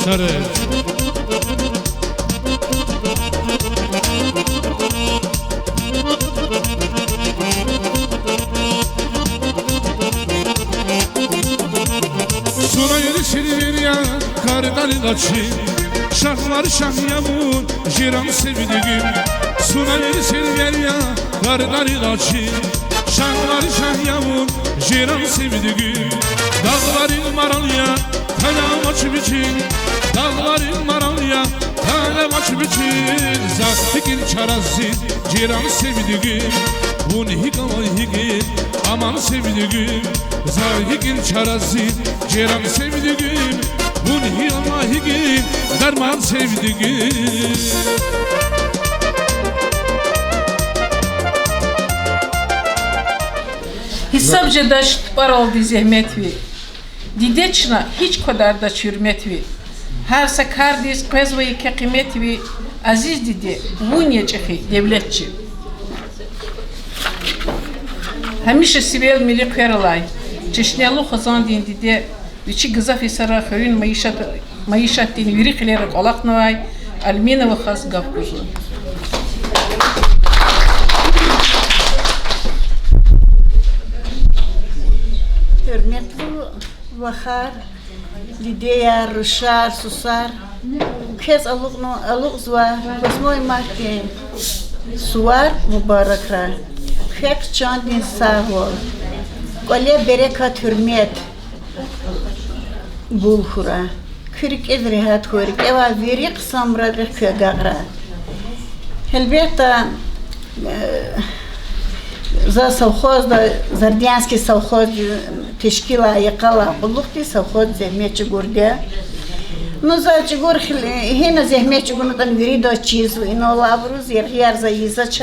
Сара. Чин, шагьвар шагь я вун, жиран севдигим, цуна версер вер я, гьар дари лачин. Шагьвар шагь я вун, жиран севдигим, дагъларин марал я, талявач вичин, дагъларин марал я, талявач вичин. За гьикӀин чара зи жиран севдигим, вун гьикӀ ава гьикӀин аман севдигим. За гьикӀин чара зи жиран севдигим, вун гьи ама гьикӀин дарман севдигим. Гьисаб жедач тупӀаралди зегьмет ви, диде чна гьич квадардач гьуьрмет ви. Гьар са кардиз къвезва еке къимет ви, азиз диде, вун я чӀехи девлет чи. Гьамиша сивел мили хъвер алай, чешнелу хизандин диде, вичи гзаф йисара хуьруьн майишат-, майишатдин вири хилера кӀвалахнавай Альмина вахаз гаф гузва. Гьуьрметлу вахар, дидеяр, рушар, сусар, квез алукьну-, алукьзава восьмой мартдин сувар мубаракрай. Квехъ чандин сагъвал, кӀвале берекат, гьуьрмет бул хьурай. Куь рикӀиз регьят хьуй, рикӀевай вири хъсан мурадрихъ куь агакьрай. Гьелбетда, э, за совхозда, Зардянский совхоз тешкилай йикъалай кьулухъди совхоз зегьмет чӀугурди я. Ну, за чӀугур хьи-, гьина зегьмет чӀугунатӀани виридаз чизва, инал абуруз яргъияр за ийизвач.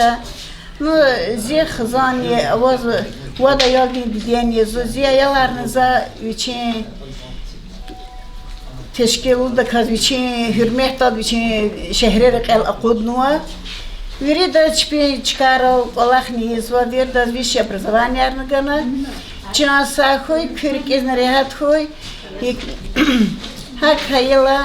Ну, зи хизанни аваз, вад аялдин дидени я зун, зи аяларни за вичин тешкилдаказ вичин гьуьрметдалди вичин шегьрера кьел акъуднава. Виридаз чпин чкайрал кӀвалахни ийизва, виридаз высшее образованиеярни гана. Чан сагъ хьуй, куь рикӀизни регьят хьуй. ГьакӀ хьайила,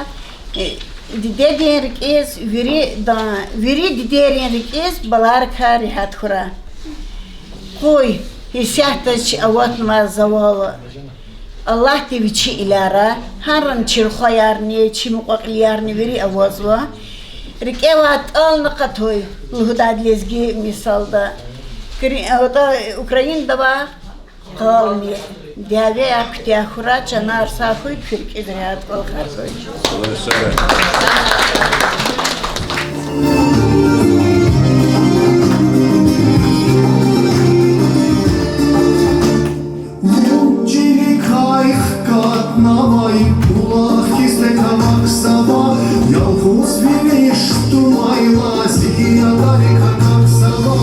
э, дидедин рикӀиз вири да-, вири дидейрин рикӀиз баларикай регьят хьурай. Къуй, исятда чи аватнавай завал, Аллагьди вичи илярай, гьаран чи рухваярни, чи мукьва-кьилиярни вири авазва. РикӀевай тӀални къатуй, лугьудайди лезги мисалда. Кри-, атӀа Украинада авай къални дявеяр куьтягь хьурай, чанар сагъ хьуй, куь рикӀиз регьят кӀвалахар хьуй. Вун чиликай хкатнавай булах хьиз текавахьзава, ялгъуз вири шумайла зи ядарик акахьзава.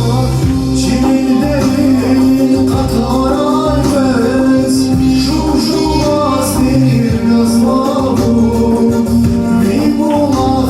Чилин дерин къатарай къвез жув-жуваз тир язва вун, ви булах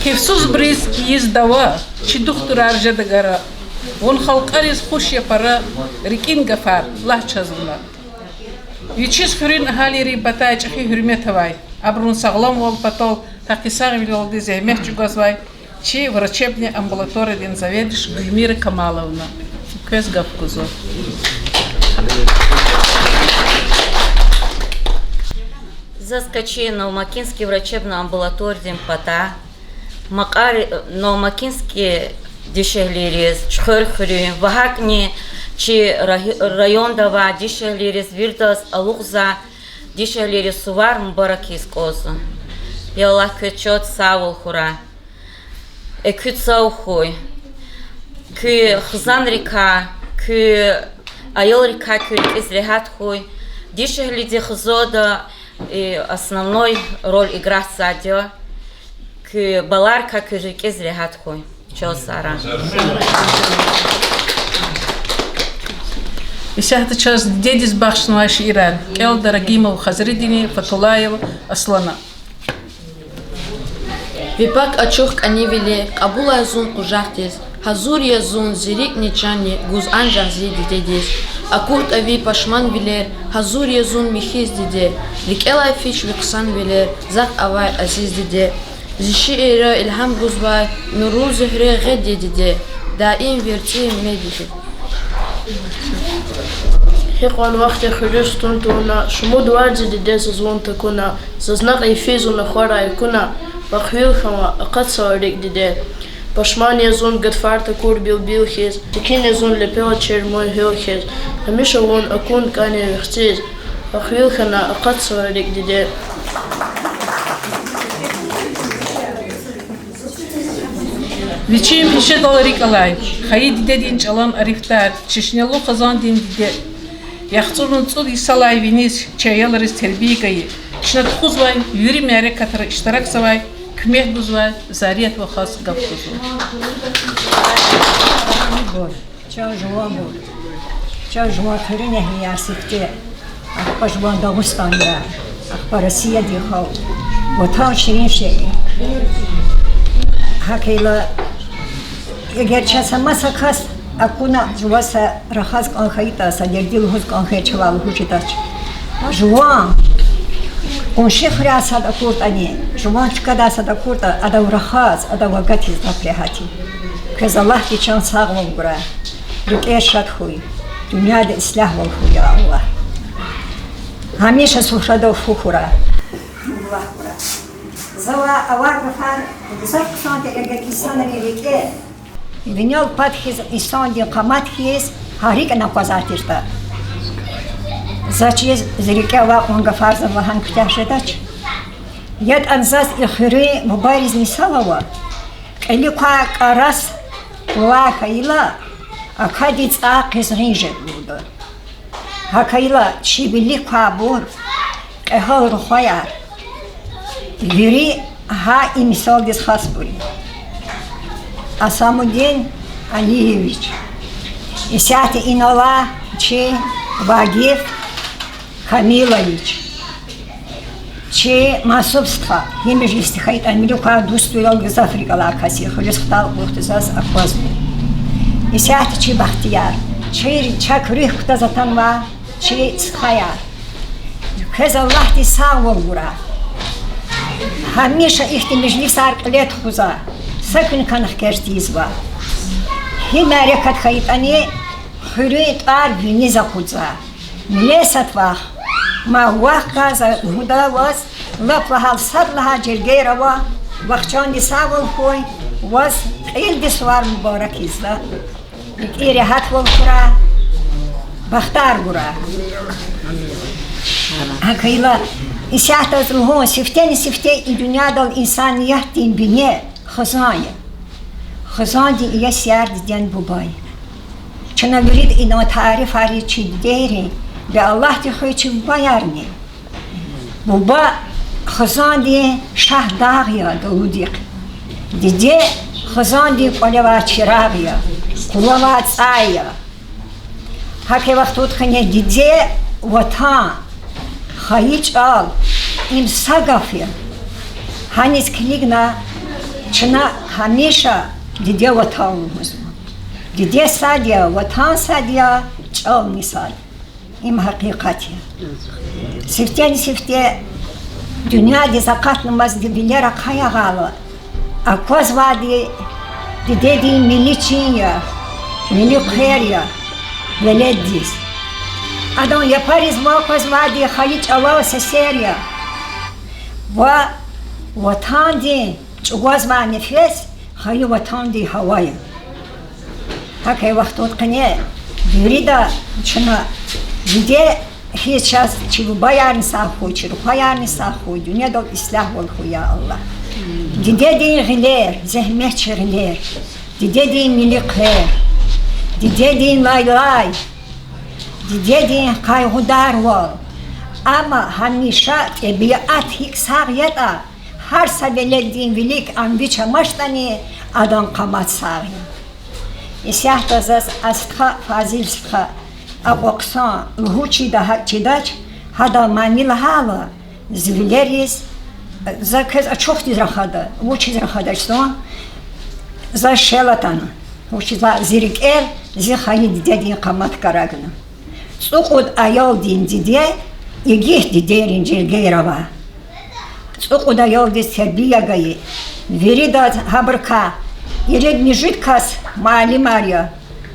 Кефсузбуруз ийиз дава, чи духтурар жеда гара. Вун халкьариз хуш я пара, рикӀин гафар лагь чаз вуна. Вичиз хуьруьн агьалийрин патай чӀехи гьуьрмет авай, абурун сагъламвал патал гьакъисагъвилелди зегьмет чӀугвазвай чи врачебный амбулаториядин заведующий Гульмира Камаловна. Квез гаф гузва. Заз къе чи Новомакинский врачебный амбулаториядин пата, Макьар-, Новомакинский дишегьлийриз, Чуьхвер хуьруьн ва гьакӀни чи райо-, районда авай дишегьлийриз виридаз алукьзавай дишегьлийриз сувар мубарак ийиз кӀанзава. Я Аллагь, квез чаз сагъвал хьурай. Экуь цав хьуй. Куь хизанрикай, куь аялрикай куь рикӀиз регьят хьуй. Дишегьлиди хизанда основной роль играть ийизвайди я. Куь баларикай куь рикӀиз регьят хьуй. Чаз сагърай. Исятда чаз дидедиз бахшнавай шиирар кӀелда Рагимов Хазридини Фатуллаев Аслана. Ви пак ачух кӀанивили кьабулай зун къужахдиз, гьазур я зун зи рикӀни чанни гуз анжах зи дидедиз. АкуртӀа ви пашманвилер, гьазур я зун михьиз, диде, рикӀелай фич ви хъсанвилер, захъ авай азиз диде. Зи шиирра илгьам гузвай Нурул, Зуьгьре гъед я, диде, даим верцӀи мед я, диде. Гьикьван вахт я хуьруьз тун тавуна, шумуд варз я, диде, заз вун такуна, заз накь йифиз вун ахварай акуна, вахъ вил хьанва акъатзавай рикӀ, диде. Пашман я зун гатфар такур билбил хьиз, секин я зун лепелай чермуй гьуьл хьиз, гьамиша вун акун кӀан я вихциз, вахъ вил хьана акъатзавай рикӀ, диде. Вичин пешедал рикӀ алай, хайи дидедин чӀалан арифдар, чешнелу хизандин диде. ЯхцӀурни цӀуд йисалай виниз чи аялриз тербия гайи, чна тухузвай вири мярекатра иштиракзавай, куьмек гузвай Зарият вахаз гаф гузва. Чан жуванбур, чан жуван хуьруьнихъ я сифте, ахпа жуван Дагъустанда, ахпа Россиядин халкь. Ватан ширин шей я. ГьакӀ хьайила, эгер чаз са маса кас акуна, жуваз са рахаз кӀан хьайитӀа, са дерди лугьуз кӀан хьайитӀа, чавай лугьуз жедач. Жуван къунши хуьряй сад акуртӀани, жуван чкадай сад акуртӀа, адав рахаз, адав агатиз лап регьят я. Квез Аллагьди чан сагъвал гурай, рикӀер шад хьуй, дуьньяда ислягьвал хьуй, я Аллагь. Гьамиша суфрадал фу хьурай. Завай авай гафар гзаф хъсан тир, эгер инсанрин рикӀе винел пад хьиз, инсандин къамат хьиз, гьа рикӀ акъвазай тиртӀа. Заз чиз, зи рикӀе авай кьван гафар заз лагьана куьтягь жедач. ЯтӀани заз и хуьруьн бубайриз мисал ава: кьили квай кӀарас къулай хьайила, акадин цӀай къизгъин жеда лугьуда. ГьакӀ хьайила, чи вилик квайбур, кьегьал рухваяр, вири гьа и мисалдиз хасбур я. Асамудин Алиевич, исятда инал алай чи Вагиф Камилович, чи Масуб стха, гьи межлисди хьайитӀани, вилик квай дуствилел гзаф рикӀ алай кас я, хуьруьз хтал кьурди заз аквазва. Исятда чи Бахтияр, чи, чак руьгь кутаз атанвай чи стхаяр. Квез Аллагьди сагъвал гурай. Гьамиша ихьтин межлисар кьиле тухузвай, са куьн кӀан хкаж тийизвай. Гьи мярекат хьайитӀани, хуьруьн тӀвар виниз акъудзавай. Милесат вах, мад вахказ гуда ваз, лап лагьай, сад лагьай жергейра ава, вахчанди сагъвал хьуй, ваз кьилди сувар мубарак ийизва. РикӀи регьятвал хьурай, бахтар хьурай. ГьакӀ хьайила, исятда лугьун, сифтени-сифте и дуьньядал инсаниятдин бине хизан я. Хизандин иесияр дидени бубани. Чна вирида ина тарифар ийин чи дидейрин, бес Аллагьди хуьй чи бубаярни. Буба хизандин шагь дагъ я далудихъ. Диде хизандин кӀвале авай чирагъ я, къулава цӀай я. ГьакӀ вахтунда къене диде, ватан, хайи чӀал, им са гаф я. Гьаниз килигна, чна гьамиша диде ватан лугьузва. Диде сад я, ватан сад я, чӀални сад. Им гьакъикъат я. Сифтени-сифте дуьньядиз акъатнамазди вилер ахъа ягъайла, аквазвайди дидедин милли чин я, милли хъвер я веледдиз. Адан япариз ван къвезвайди хайи чӀалал сесер я ва ватандин чӀугвазвай нефес хайи ватандин гьава я. ГьакӀ вахтунда къене вирида чна диде хьиз чаз чи бубаярни сагъ хьуй, чи рухваярни сагъ хьуй, дуьньядал ислягьвал хьуй, я Аллагь. Дидедин гъилер, зегьметчи гъилер, дидедин милли хъвер, дидедин лайлай, дидедин къайгъударвал. Амма гьамиша тӀебиат гьикӀ сагъ ятӀа, гьар са веледдин вилик ам вич амачтӀани, адан къамат сагъ я. Исятда заз а стха, Фазил стха, акьван хъсан лугьуз чида, гьакӀ чидач, гьадан мани лагьайла, зи вилериз, за квез ачухдиз рахада, вучиз рахадач зун, за шел атана. Вучиз лагьайтӀа зи рикӀел зи хайи дидедин къамат карагна. ЦӀукьуд аялдин диде, игит дидейрин жергейра ава. ЦӀукьуд аялдиз тербия гайи. Виридаз гьабурукай ирид-муьжуьд кас муаллимар я.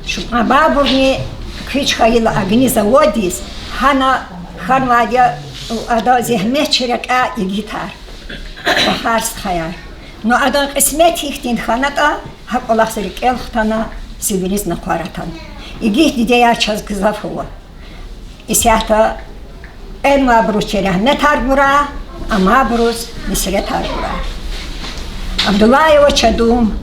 Шу-, амайбурни куьч хьайила огнезаводдиз, гьана хьанвайди я ада зегьметчи рекьяй игитар, бахар стхаяр. Ну, адан кьисмет гьихьтин хьанатӀа, гьа кӀвалах зи рикӀел хтана, зи вилиз накъвар атана. Игит дидеяр чаз гзаф ава. Исятда кьенвайбуруз чи рагьметар гурай, амайбуруз нуьсретар гурай. Абдуллаева Чадум,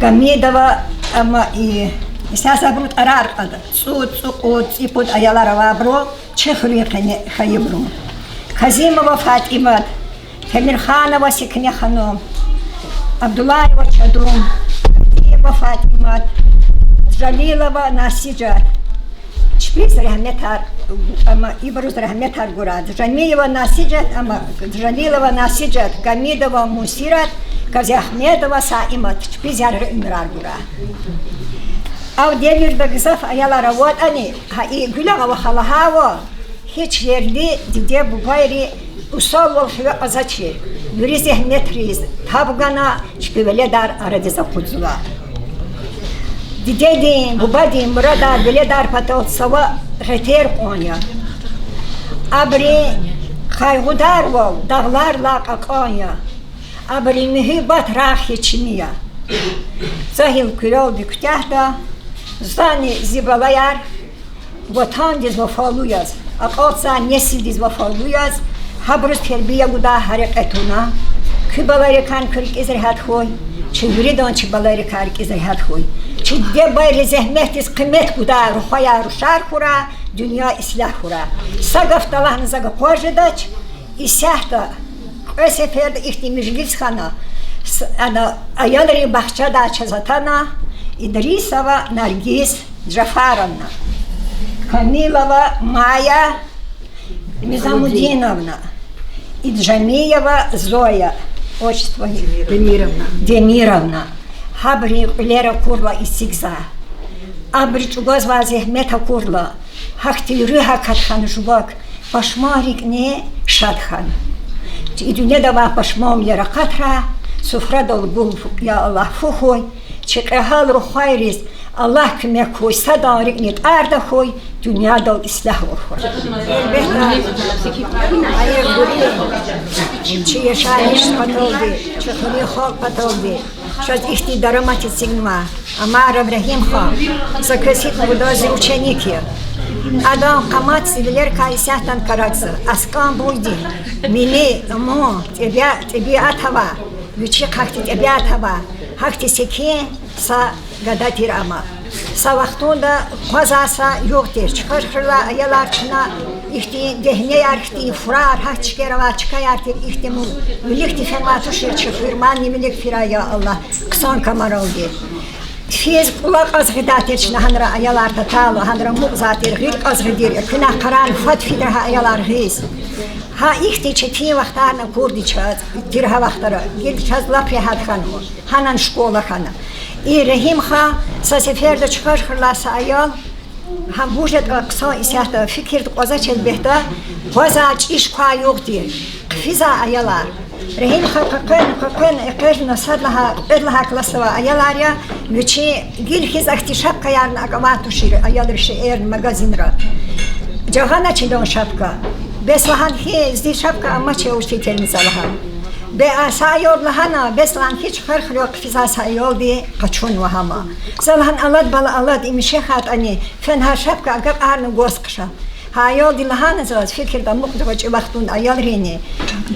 Гамидова, амма и, исятда абурун тӀварар кьада. ЦӀуд, цӀукьуд, цӀипуд аялар авайбуру чи хуьруьн къене хьайибуру. Казимова ФатӀимат, Темирханова Секинеханум, Абдуллаева Чадум, Гамидиева ФатӀимат, Жалилова Насижат. Чпиз рагьметар, амма ибуруз рагьметар гурай. Джамиева Насижат, амма Жалилова Насижат, Гамидова Мусират, Казиагьмедова Саимат, чпиз яргъи уьмуьрар гурай. Ав девирда гзаф аялар аватӀани, гьа и Гуьлагъава хала гьава, гьич ерли диде-бубайри усалвал хиве кьазвачир, вири зегьметриз таб гана чпи веледар арадиз акъудзава. Дидедин, бубадин мурадар веледар патал цава гъетер кьван я. Абурун къайгъударвал дагъларилай кьакьан я. Абурун муьгьуьббат рагъ хьиз чими я. За гьил куьрелди куьтягьда, зани зи балаяр ватандиз вафалу яз, акьалтзавай несилдиз вафалу яз, гьабуруз тербия гудай гьерекат туна. Куь балайрикай куь рикӀиз регьят хьуй, чи виридан чи балайрикай рикӀиз регьят хьуй. Чи диде-бубайрин зегьметдиз къимет гудай рухваяр рушар хьурай, дуьнья ислягь хьурай. Са гаф лагьана за гапар жедач, исятда кьве сеферда ихьтин межлис хьана, с-, ана, аялрин бахчадай чаз атана Идрисова Наргиз Жафаровна, Камилова Майя Низамудиновна, Иджамиева Зоя, отчество Демировна. Демировна. Гьабурун кьуьлер акурла эцигзава. Абуру чӀугвазвай зегьмет акурла, гьахьтин руьгь акатна жувак, пашман рикӀни шад хьана. И дуьньяда авай пашманвилер акъатрай, суфрадал гун, я Аллагь, фу хьуй, чи кьегьал рухвайриз Аллагь куьмек хьуй, садан рикӀни тӀарда хьуй, дуьньядал ислягьвал хьуй. Гьелбетда, чи яшайиш паталди, чи хуьруьн халкь паталди Чаз ихьтин дарамат эцигнава. Амаров Рагьимхан, за квез гьикӀ лугьуда, зи ученик я. Адан къамат зи вилерикай исятда карагзава. АскӀанбурудин, милли, умун, тӀебиа-, тӀебиат ава, вичи гьахьтин тӀебиат ава, гьахьтин секин са гада тир ама. Са вахтунда къвазай са югъ тир, чухвер хрила аялар чна ихьтин дегьнеяр хьтин, фурар, гьа чкаяр авай чкаяр тир, ихьтин му-, виликди фенвай тушир чи хуьр, мадни вилик фирай, я Аллагь, хъсан камаралди. Физ кӀула кьаз гъидай тир чна гьанра аялар татайла, гьанра мукьзавай тир, гъил кьаз гъидир, экуьнахъ къарагъна фад фидра гьа аялар гъиз. Гьа ихьтин четин вахтарни акурди чаз, тир гьа вахтара, гила чаз лап регьят хьанва. Гьанани школа хьана. И Рагьимхан са сеферда чухвер хрилай са аял, гьа вуж ятӀа хъсан исятда фикирда кьвазачел бегьда, къвазай чӀиж квай югъ тир, хъфизвай аялар. Рагьимхан къекъвена, къекъвена, экъечӀна сад лагьай, кьвед лагьай классда авай аялар я, вичи гила хьиз ахьтин шапкаярни акӀ авай тушир, аялри шейэрни магазинра. Жагъана чилан шапка. Бес лагьана хьи, зи шапка амач, я учительница, лагьана. Бес са аялди лагьана, бес лагьана хьи, чухвер хрел хъфизвай са аялди къачунва гьама. За лагьана, алад, бала, алад, им шехьайтӀани, фена гьа шапка агакьарна гваз хъша. Гьа аялди лагьана заз, фикирда амукьда гъвечӀи вахтунда аялрини.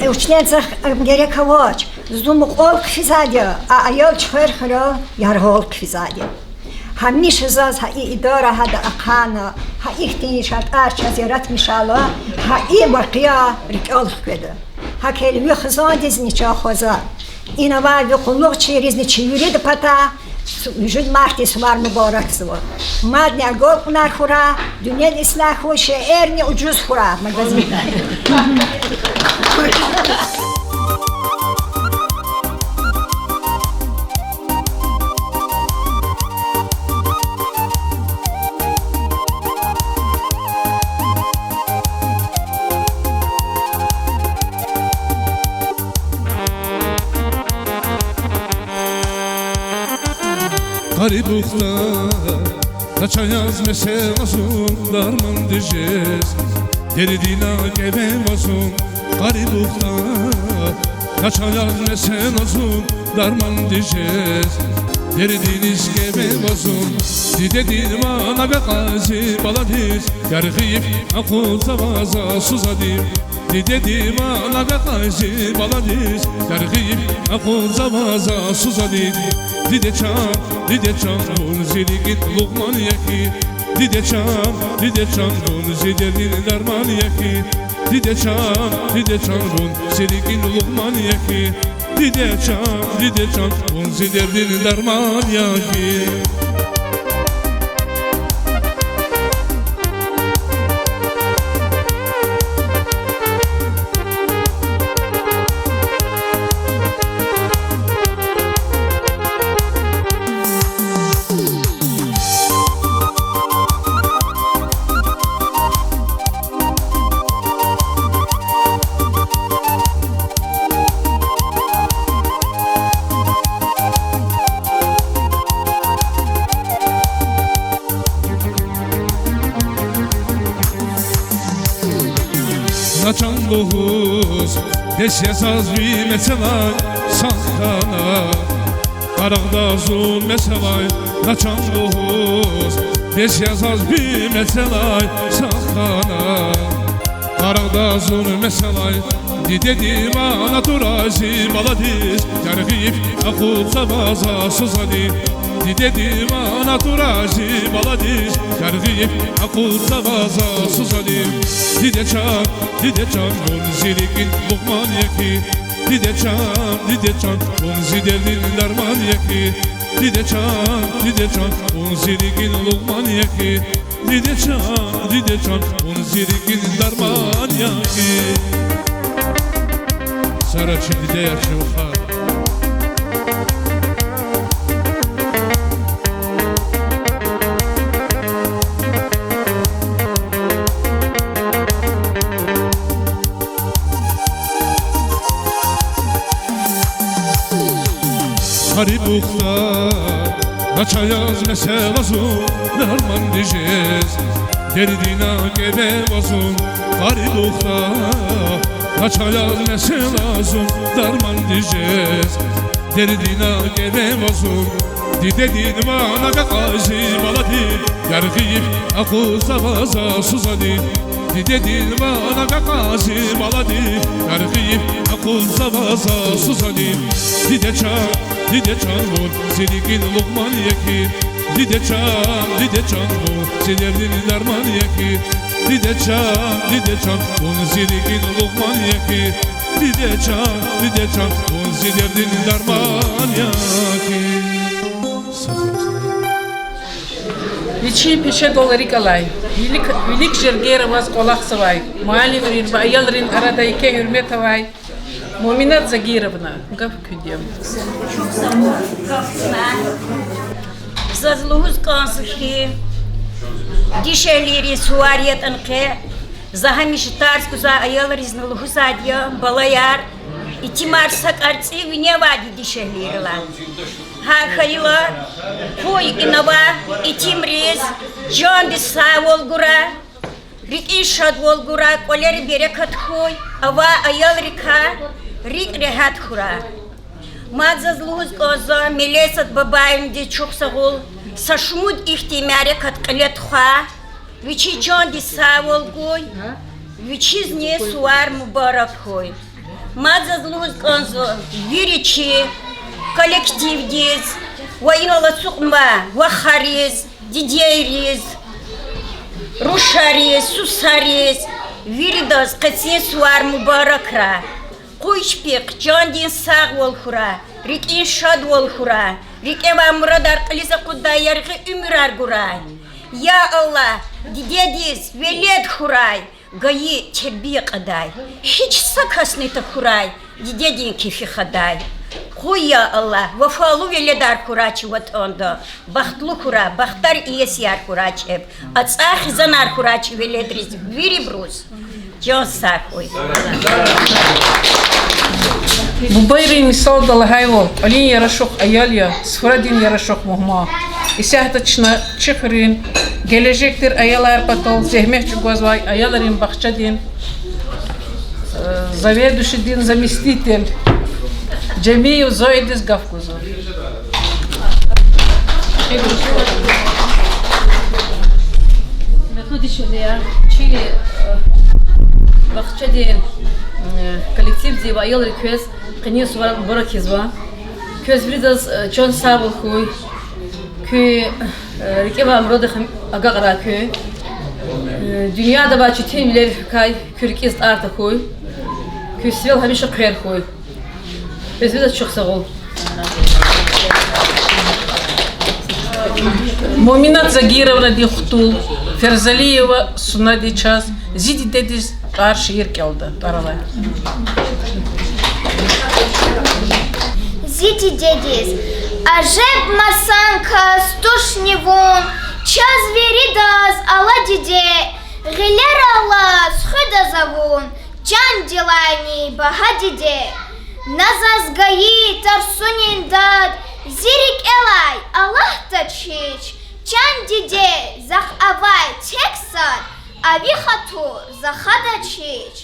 Э, учительница, герек авач, зун мукьвал хъфизвайди я, а аял чухвер хрел яргъал хъфизвайди я. Гьамиша заз гьа и идара гьада ахъайна, гьа ихьтин шартӀар чаз яратмишайла, гьа и вакъиа рикӀел хкведа. ГьакӀ хьайила ви хизандизни чан хва за, ина авай ви къуллугъчийризни чи вирида патай муьжуьд мартдин сувар мубаракзава. Мадни агалкьунар хьурай, дуьнья ислягь хьуй, шейэрни ужуз хьурай магазиндай. Къарибухда начагъ яз месела зун дармандиз жез, дердина кӀеве ва зун, къарибухда начагъ яз месела зун дармандиз жез, дердиниз кӀеве ва зун, дидедин ван агакьай зи баладиз, яргъи йиф акъудзава за сузадив. Дидедин ван агакьай зи баладиз, яргъи йиф акъудзава за сузадив. Диде чан, диде чан, вун зи рикӀин лугьман я хьи. Диде чан, диде чан, вун зи дердин дарман я хьи. Диде чан, диде чан, вун зи рикӀин лугьман я хьи. Диде чан, диде чан, вун зи дердин дарман я хьи. На чан лугьуз, бес я заз ви мецелай сагъ хьана. Къарагъда зун меселай, на чан лугьуз, бес я заз ви мецелай сагъ хьана. Къарагъда зун меселай, дидедин ван атурай зи баладиз, яргъи йиф акъудзава за сузадив. Дидедин ван атурай зи баладиз, яргъи йиф акъудзава за сузадив. Диде чан, диде чан, вун зи рикӀин лугьман я хьи. Диде чан, диде чан, вун зи дердин дарман я хьи. Диде чан, диде чан, вун зи рикӀин лугьман я хьи. Диде чан, диде чан, вун зи рикӀин дарман я хьи. Сара чи дидеяр, чи вахар. Къарибухда начагъ яз месела зун дармандиз жез, дердина кӀеве ва зун. Къарибухда начагъ яз месела зун дармандиз жез, Дердина кӀеве вазун, дидедин ван агакьай зи балади, яргъи йиф акъудзава за сузани. Дидедин ван агакьай зи балади, яргъи йиф акъудзава за сузани. Диде чан, диде чан, вун зи рикӀин лугьман я хьи, диде чан, диде чан, вун зи дердин дарман я хьи, диде чан, диде чан, вун зи рикӀин лугьман я хьи, диде чан, диде чан, вун зи дердин дарман я хьи. Вичин пешедал рикӀ алай, вилик, вилик жергейра ваз кӀвалахзавай муаллимрин ва аялрин арада еке гьуьрмет авай Муъминат Загировна, гаф куьн я. Заз лугьуз кӀанзава хьи, дишегьлийрин сувар ятӀани къе, за гьамиша тарс гузвай аялризни лугьузвайди я, балаяр, итимар са кӀарцӀив виневайди дишегьлийрилай. ГьакӀ хьайила, къуй инавай итимриз чандин сагъвал гурай, рикӀин шадвал гурай, кӀвалера берекат хьуй, авай аялрикай рикӀ регьят хьурай. Мад заз лугьуз кӀанзава Мелесат Бабаевнадиз чухсагъул, са шумуд ихьтин мярекат кьиле тухвай, вичин чандин сагъвал гуй, вичизни сувар мубарак хьуй. Мад заз лугьуз кӀанзава вири чи коллективдиз ва инал ацукьнавай вахариз, дидейриз, рушариз, сусариз, виридаз къенин сувар мубаракрай. Къуй чпихъ чандин сагъвал хьурай, рикӀин шадвал хьурай, рикӀевай мурадар кьилиз акъуддай яргъи уьмуьрар гурай. Я Аллагь, дидедиз велед хьурай, гайи тербия кьадай, гьич са касни тахьурай, дидедин кефи хадай. Къуй, я Аллагь, вафалу веледар хьурай чи ВатӀанда, бахтлу хьурай, бахтар иесияр хьурай чеб, ацӀай хизанар хьурай чи веледриз вирибуруз. Чан сагъ хьуй. Бубайрин мисалда лагьайвал, кӀвалин ярошухъ аял я, суфрадин ярошухъ мугьман. Исятда чна чи хуьруьн гележег тир аялар патал зегьмет чӀугвазвай аялрин бахчадин заведующийдин заместитель Жемиев Зоядиз гаф гузва. Гьуьрметлу дишегьлияр, чи бахчадин коллективди ва аялри квез къенин сувар мубарак ийизва. Квез виридаз чан сагъвал хьуй. Куь рикӀевай мурадар агакьрай куь. Дуьньяда авай четинвилерикай куь рикӀиз тӀвар тахьуй. Куь сивел гьамиша хъвер хьуй. Квез виридаз чухсагъул. Муъминат Загировнадин хтул Ферзалиева Сунади чаз Зи дидедиз тӀвар шиир кӀелда. ТӀвар алай. Зи дидедиз. Ажеб масан кас тушни вун, чаз виридаз ала диде, гъилер алаз хуьда за вун, чандилайни багьа диде. На заз гайи тарсунин дад зи рикӀелай алатдач гьич, чан диде, захъ авай тек сад, а ви хатур за хадач гьич.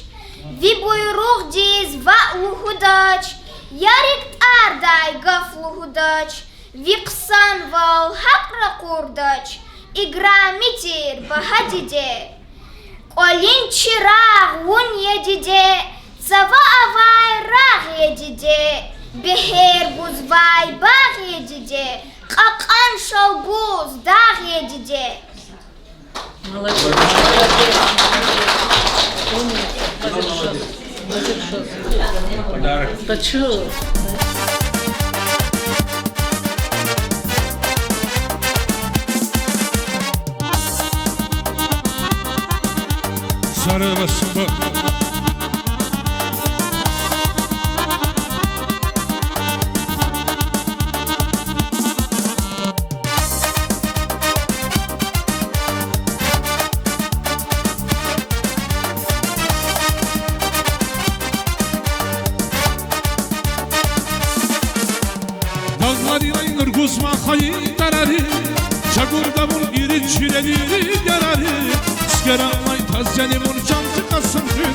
Ви буйругъдиз ваъ лугьудач, я рикӀ тӀардай гаф лугьудач, ви хъсанвал гьакӀ ракъурдач, играми тир багьа диде. КӀвалин чирагъ вун я диде, цава авай рагъ я диде, бегьер гузвай багъ я диде, кьакьан Шалбуз дагъ я диде. Дагъларилай нур гузва хайи тарари, чагурда вун ирид чуьрени ярари, цуьквералай таз яни вун чан зи Кьасан хуьр,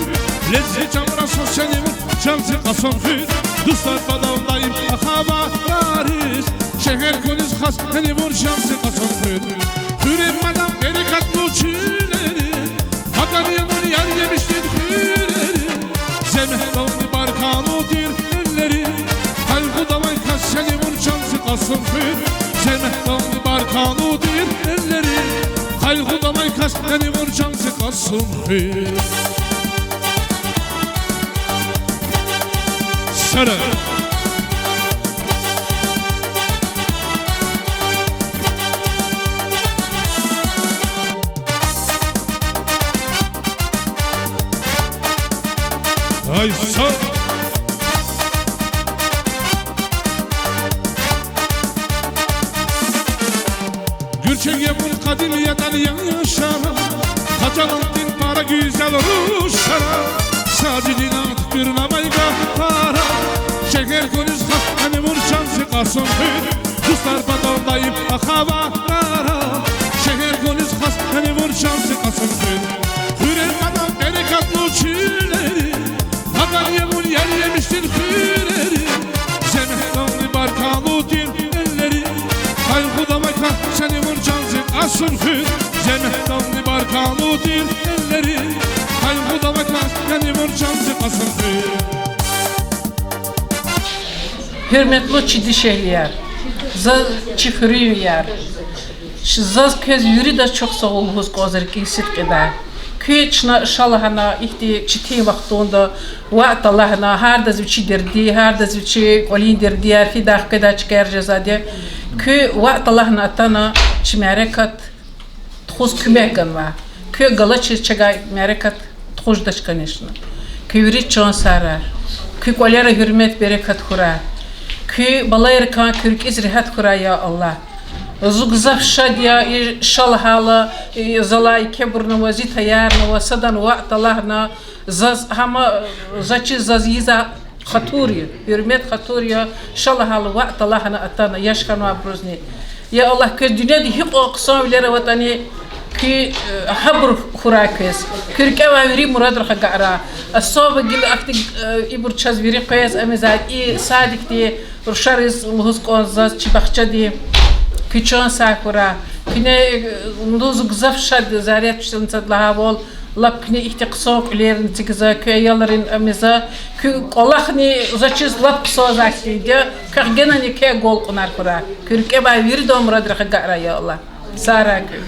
лезги чамра свас яни вун чан зи Кьасан хуьр, дустар патал даим ахава, Шегьер куьниз хас гьанивун чан зи Кьасумхуьр. Хуьруьн мадни берекатлу чуьллери, гьатани я вун яр емишдин хуьрери. Зегьметдални баркаллу тир эллери, къайгъуда авай кас гьанивун чан зи Кьасумхуьр. Зегьметдални баркаллу тир эллери, къайгъуда авай кас гьанивун чан зи Кьасумхуьр. Сара. Ай, са- Гуьрчег я вун къадим ятӀани яшара, Хачаландин пара гуьзел рушара, Сажидина туькӀуьрнавай гагьара. Шегьер куьниз хас гьанивун чан зи Кьасумхуьр, дустар патал даим ахварара. Шегьер куьниз хас гьанивун чан зи Кьасумхуьр. Хуьруьн мадни берекатлу чуьллери, гьатани я вун яр емишдин хуьрери. Зегьметдални баркаллу тир эллери, къайгъуда авай кас гьанивун чан зи Кьасумхуьр. Зегьметдални баркаллу тир эллери, къайгъуда авай кас гьанивун чан зи Кьасумхуьр. Гьуьрметлу чи дишегьлияр, заз, чи хуьруьнвияр, заз квез виридаз чухсагъул лугьуз кӀанзава рикӀин сидкьидай. Куьн чна ша лагьана ихьтин четин вахтунда ваъ талгьана, гьардаз вичин дерди, гьардаз вичин кӀвалин дердияр фидай хкведай чкаяр жезвайди я. Куьн ваъ талгьана атана чи мярекат тухуз куьмек ганва. Куьн галачиз чавай мярекат тухуз жедач, конечно. Куь вири чан сагърай. Куь кӀвалера гьуьрмет, берекат хьурай. Куь балайрикай куь рикӀиз регьят хьурай, я Аллагь. Зун гзаф шад я и ша лагьайла, и залай квебурни ава, зи таярни ава, садан ваъ талгьана, заз гьама, заз чиз заз ийизвай хатур я, гьуьрмет хатур я, ша лагьайла ваъ талгьана атана, яш хьанвайбурузни. Я Аллагь, квез дуьньяда гьикьван хъсанвилер аватӀани, куь, э, гьабур хьурай квез. Куь рикӀе авай вири мурадрихъ агакьрай. Особо гила ахьтин, э, ибур чаз вири къвез, ам ийизвай и садикдин рушариз лугьуз кӀанзава заз, чи бахчадин. Куь чан сагъ хьурай. Куьне, э, лугьуз гзаф шад я, Зарят учительницади лагьайвал, лап куьне ихьтин хъсан кьуьлерни эцигзава, куь аялрин ам ийизва, куь кӀвалахни заз чиз лап хъсанвал хьайиди я, квехъ генани квез гал кьунар хьурай. Куь рикӀе авай виридан мурадрихъ агакьрай, я Аллагь. Сагърай куьн.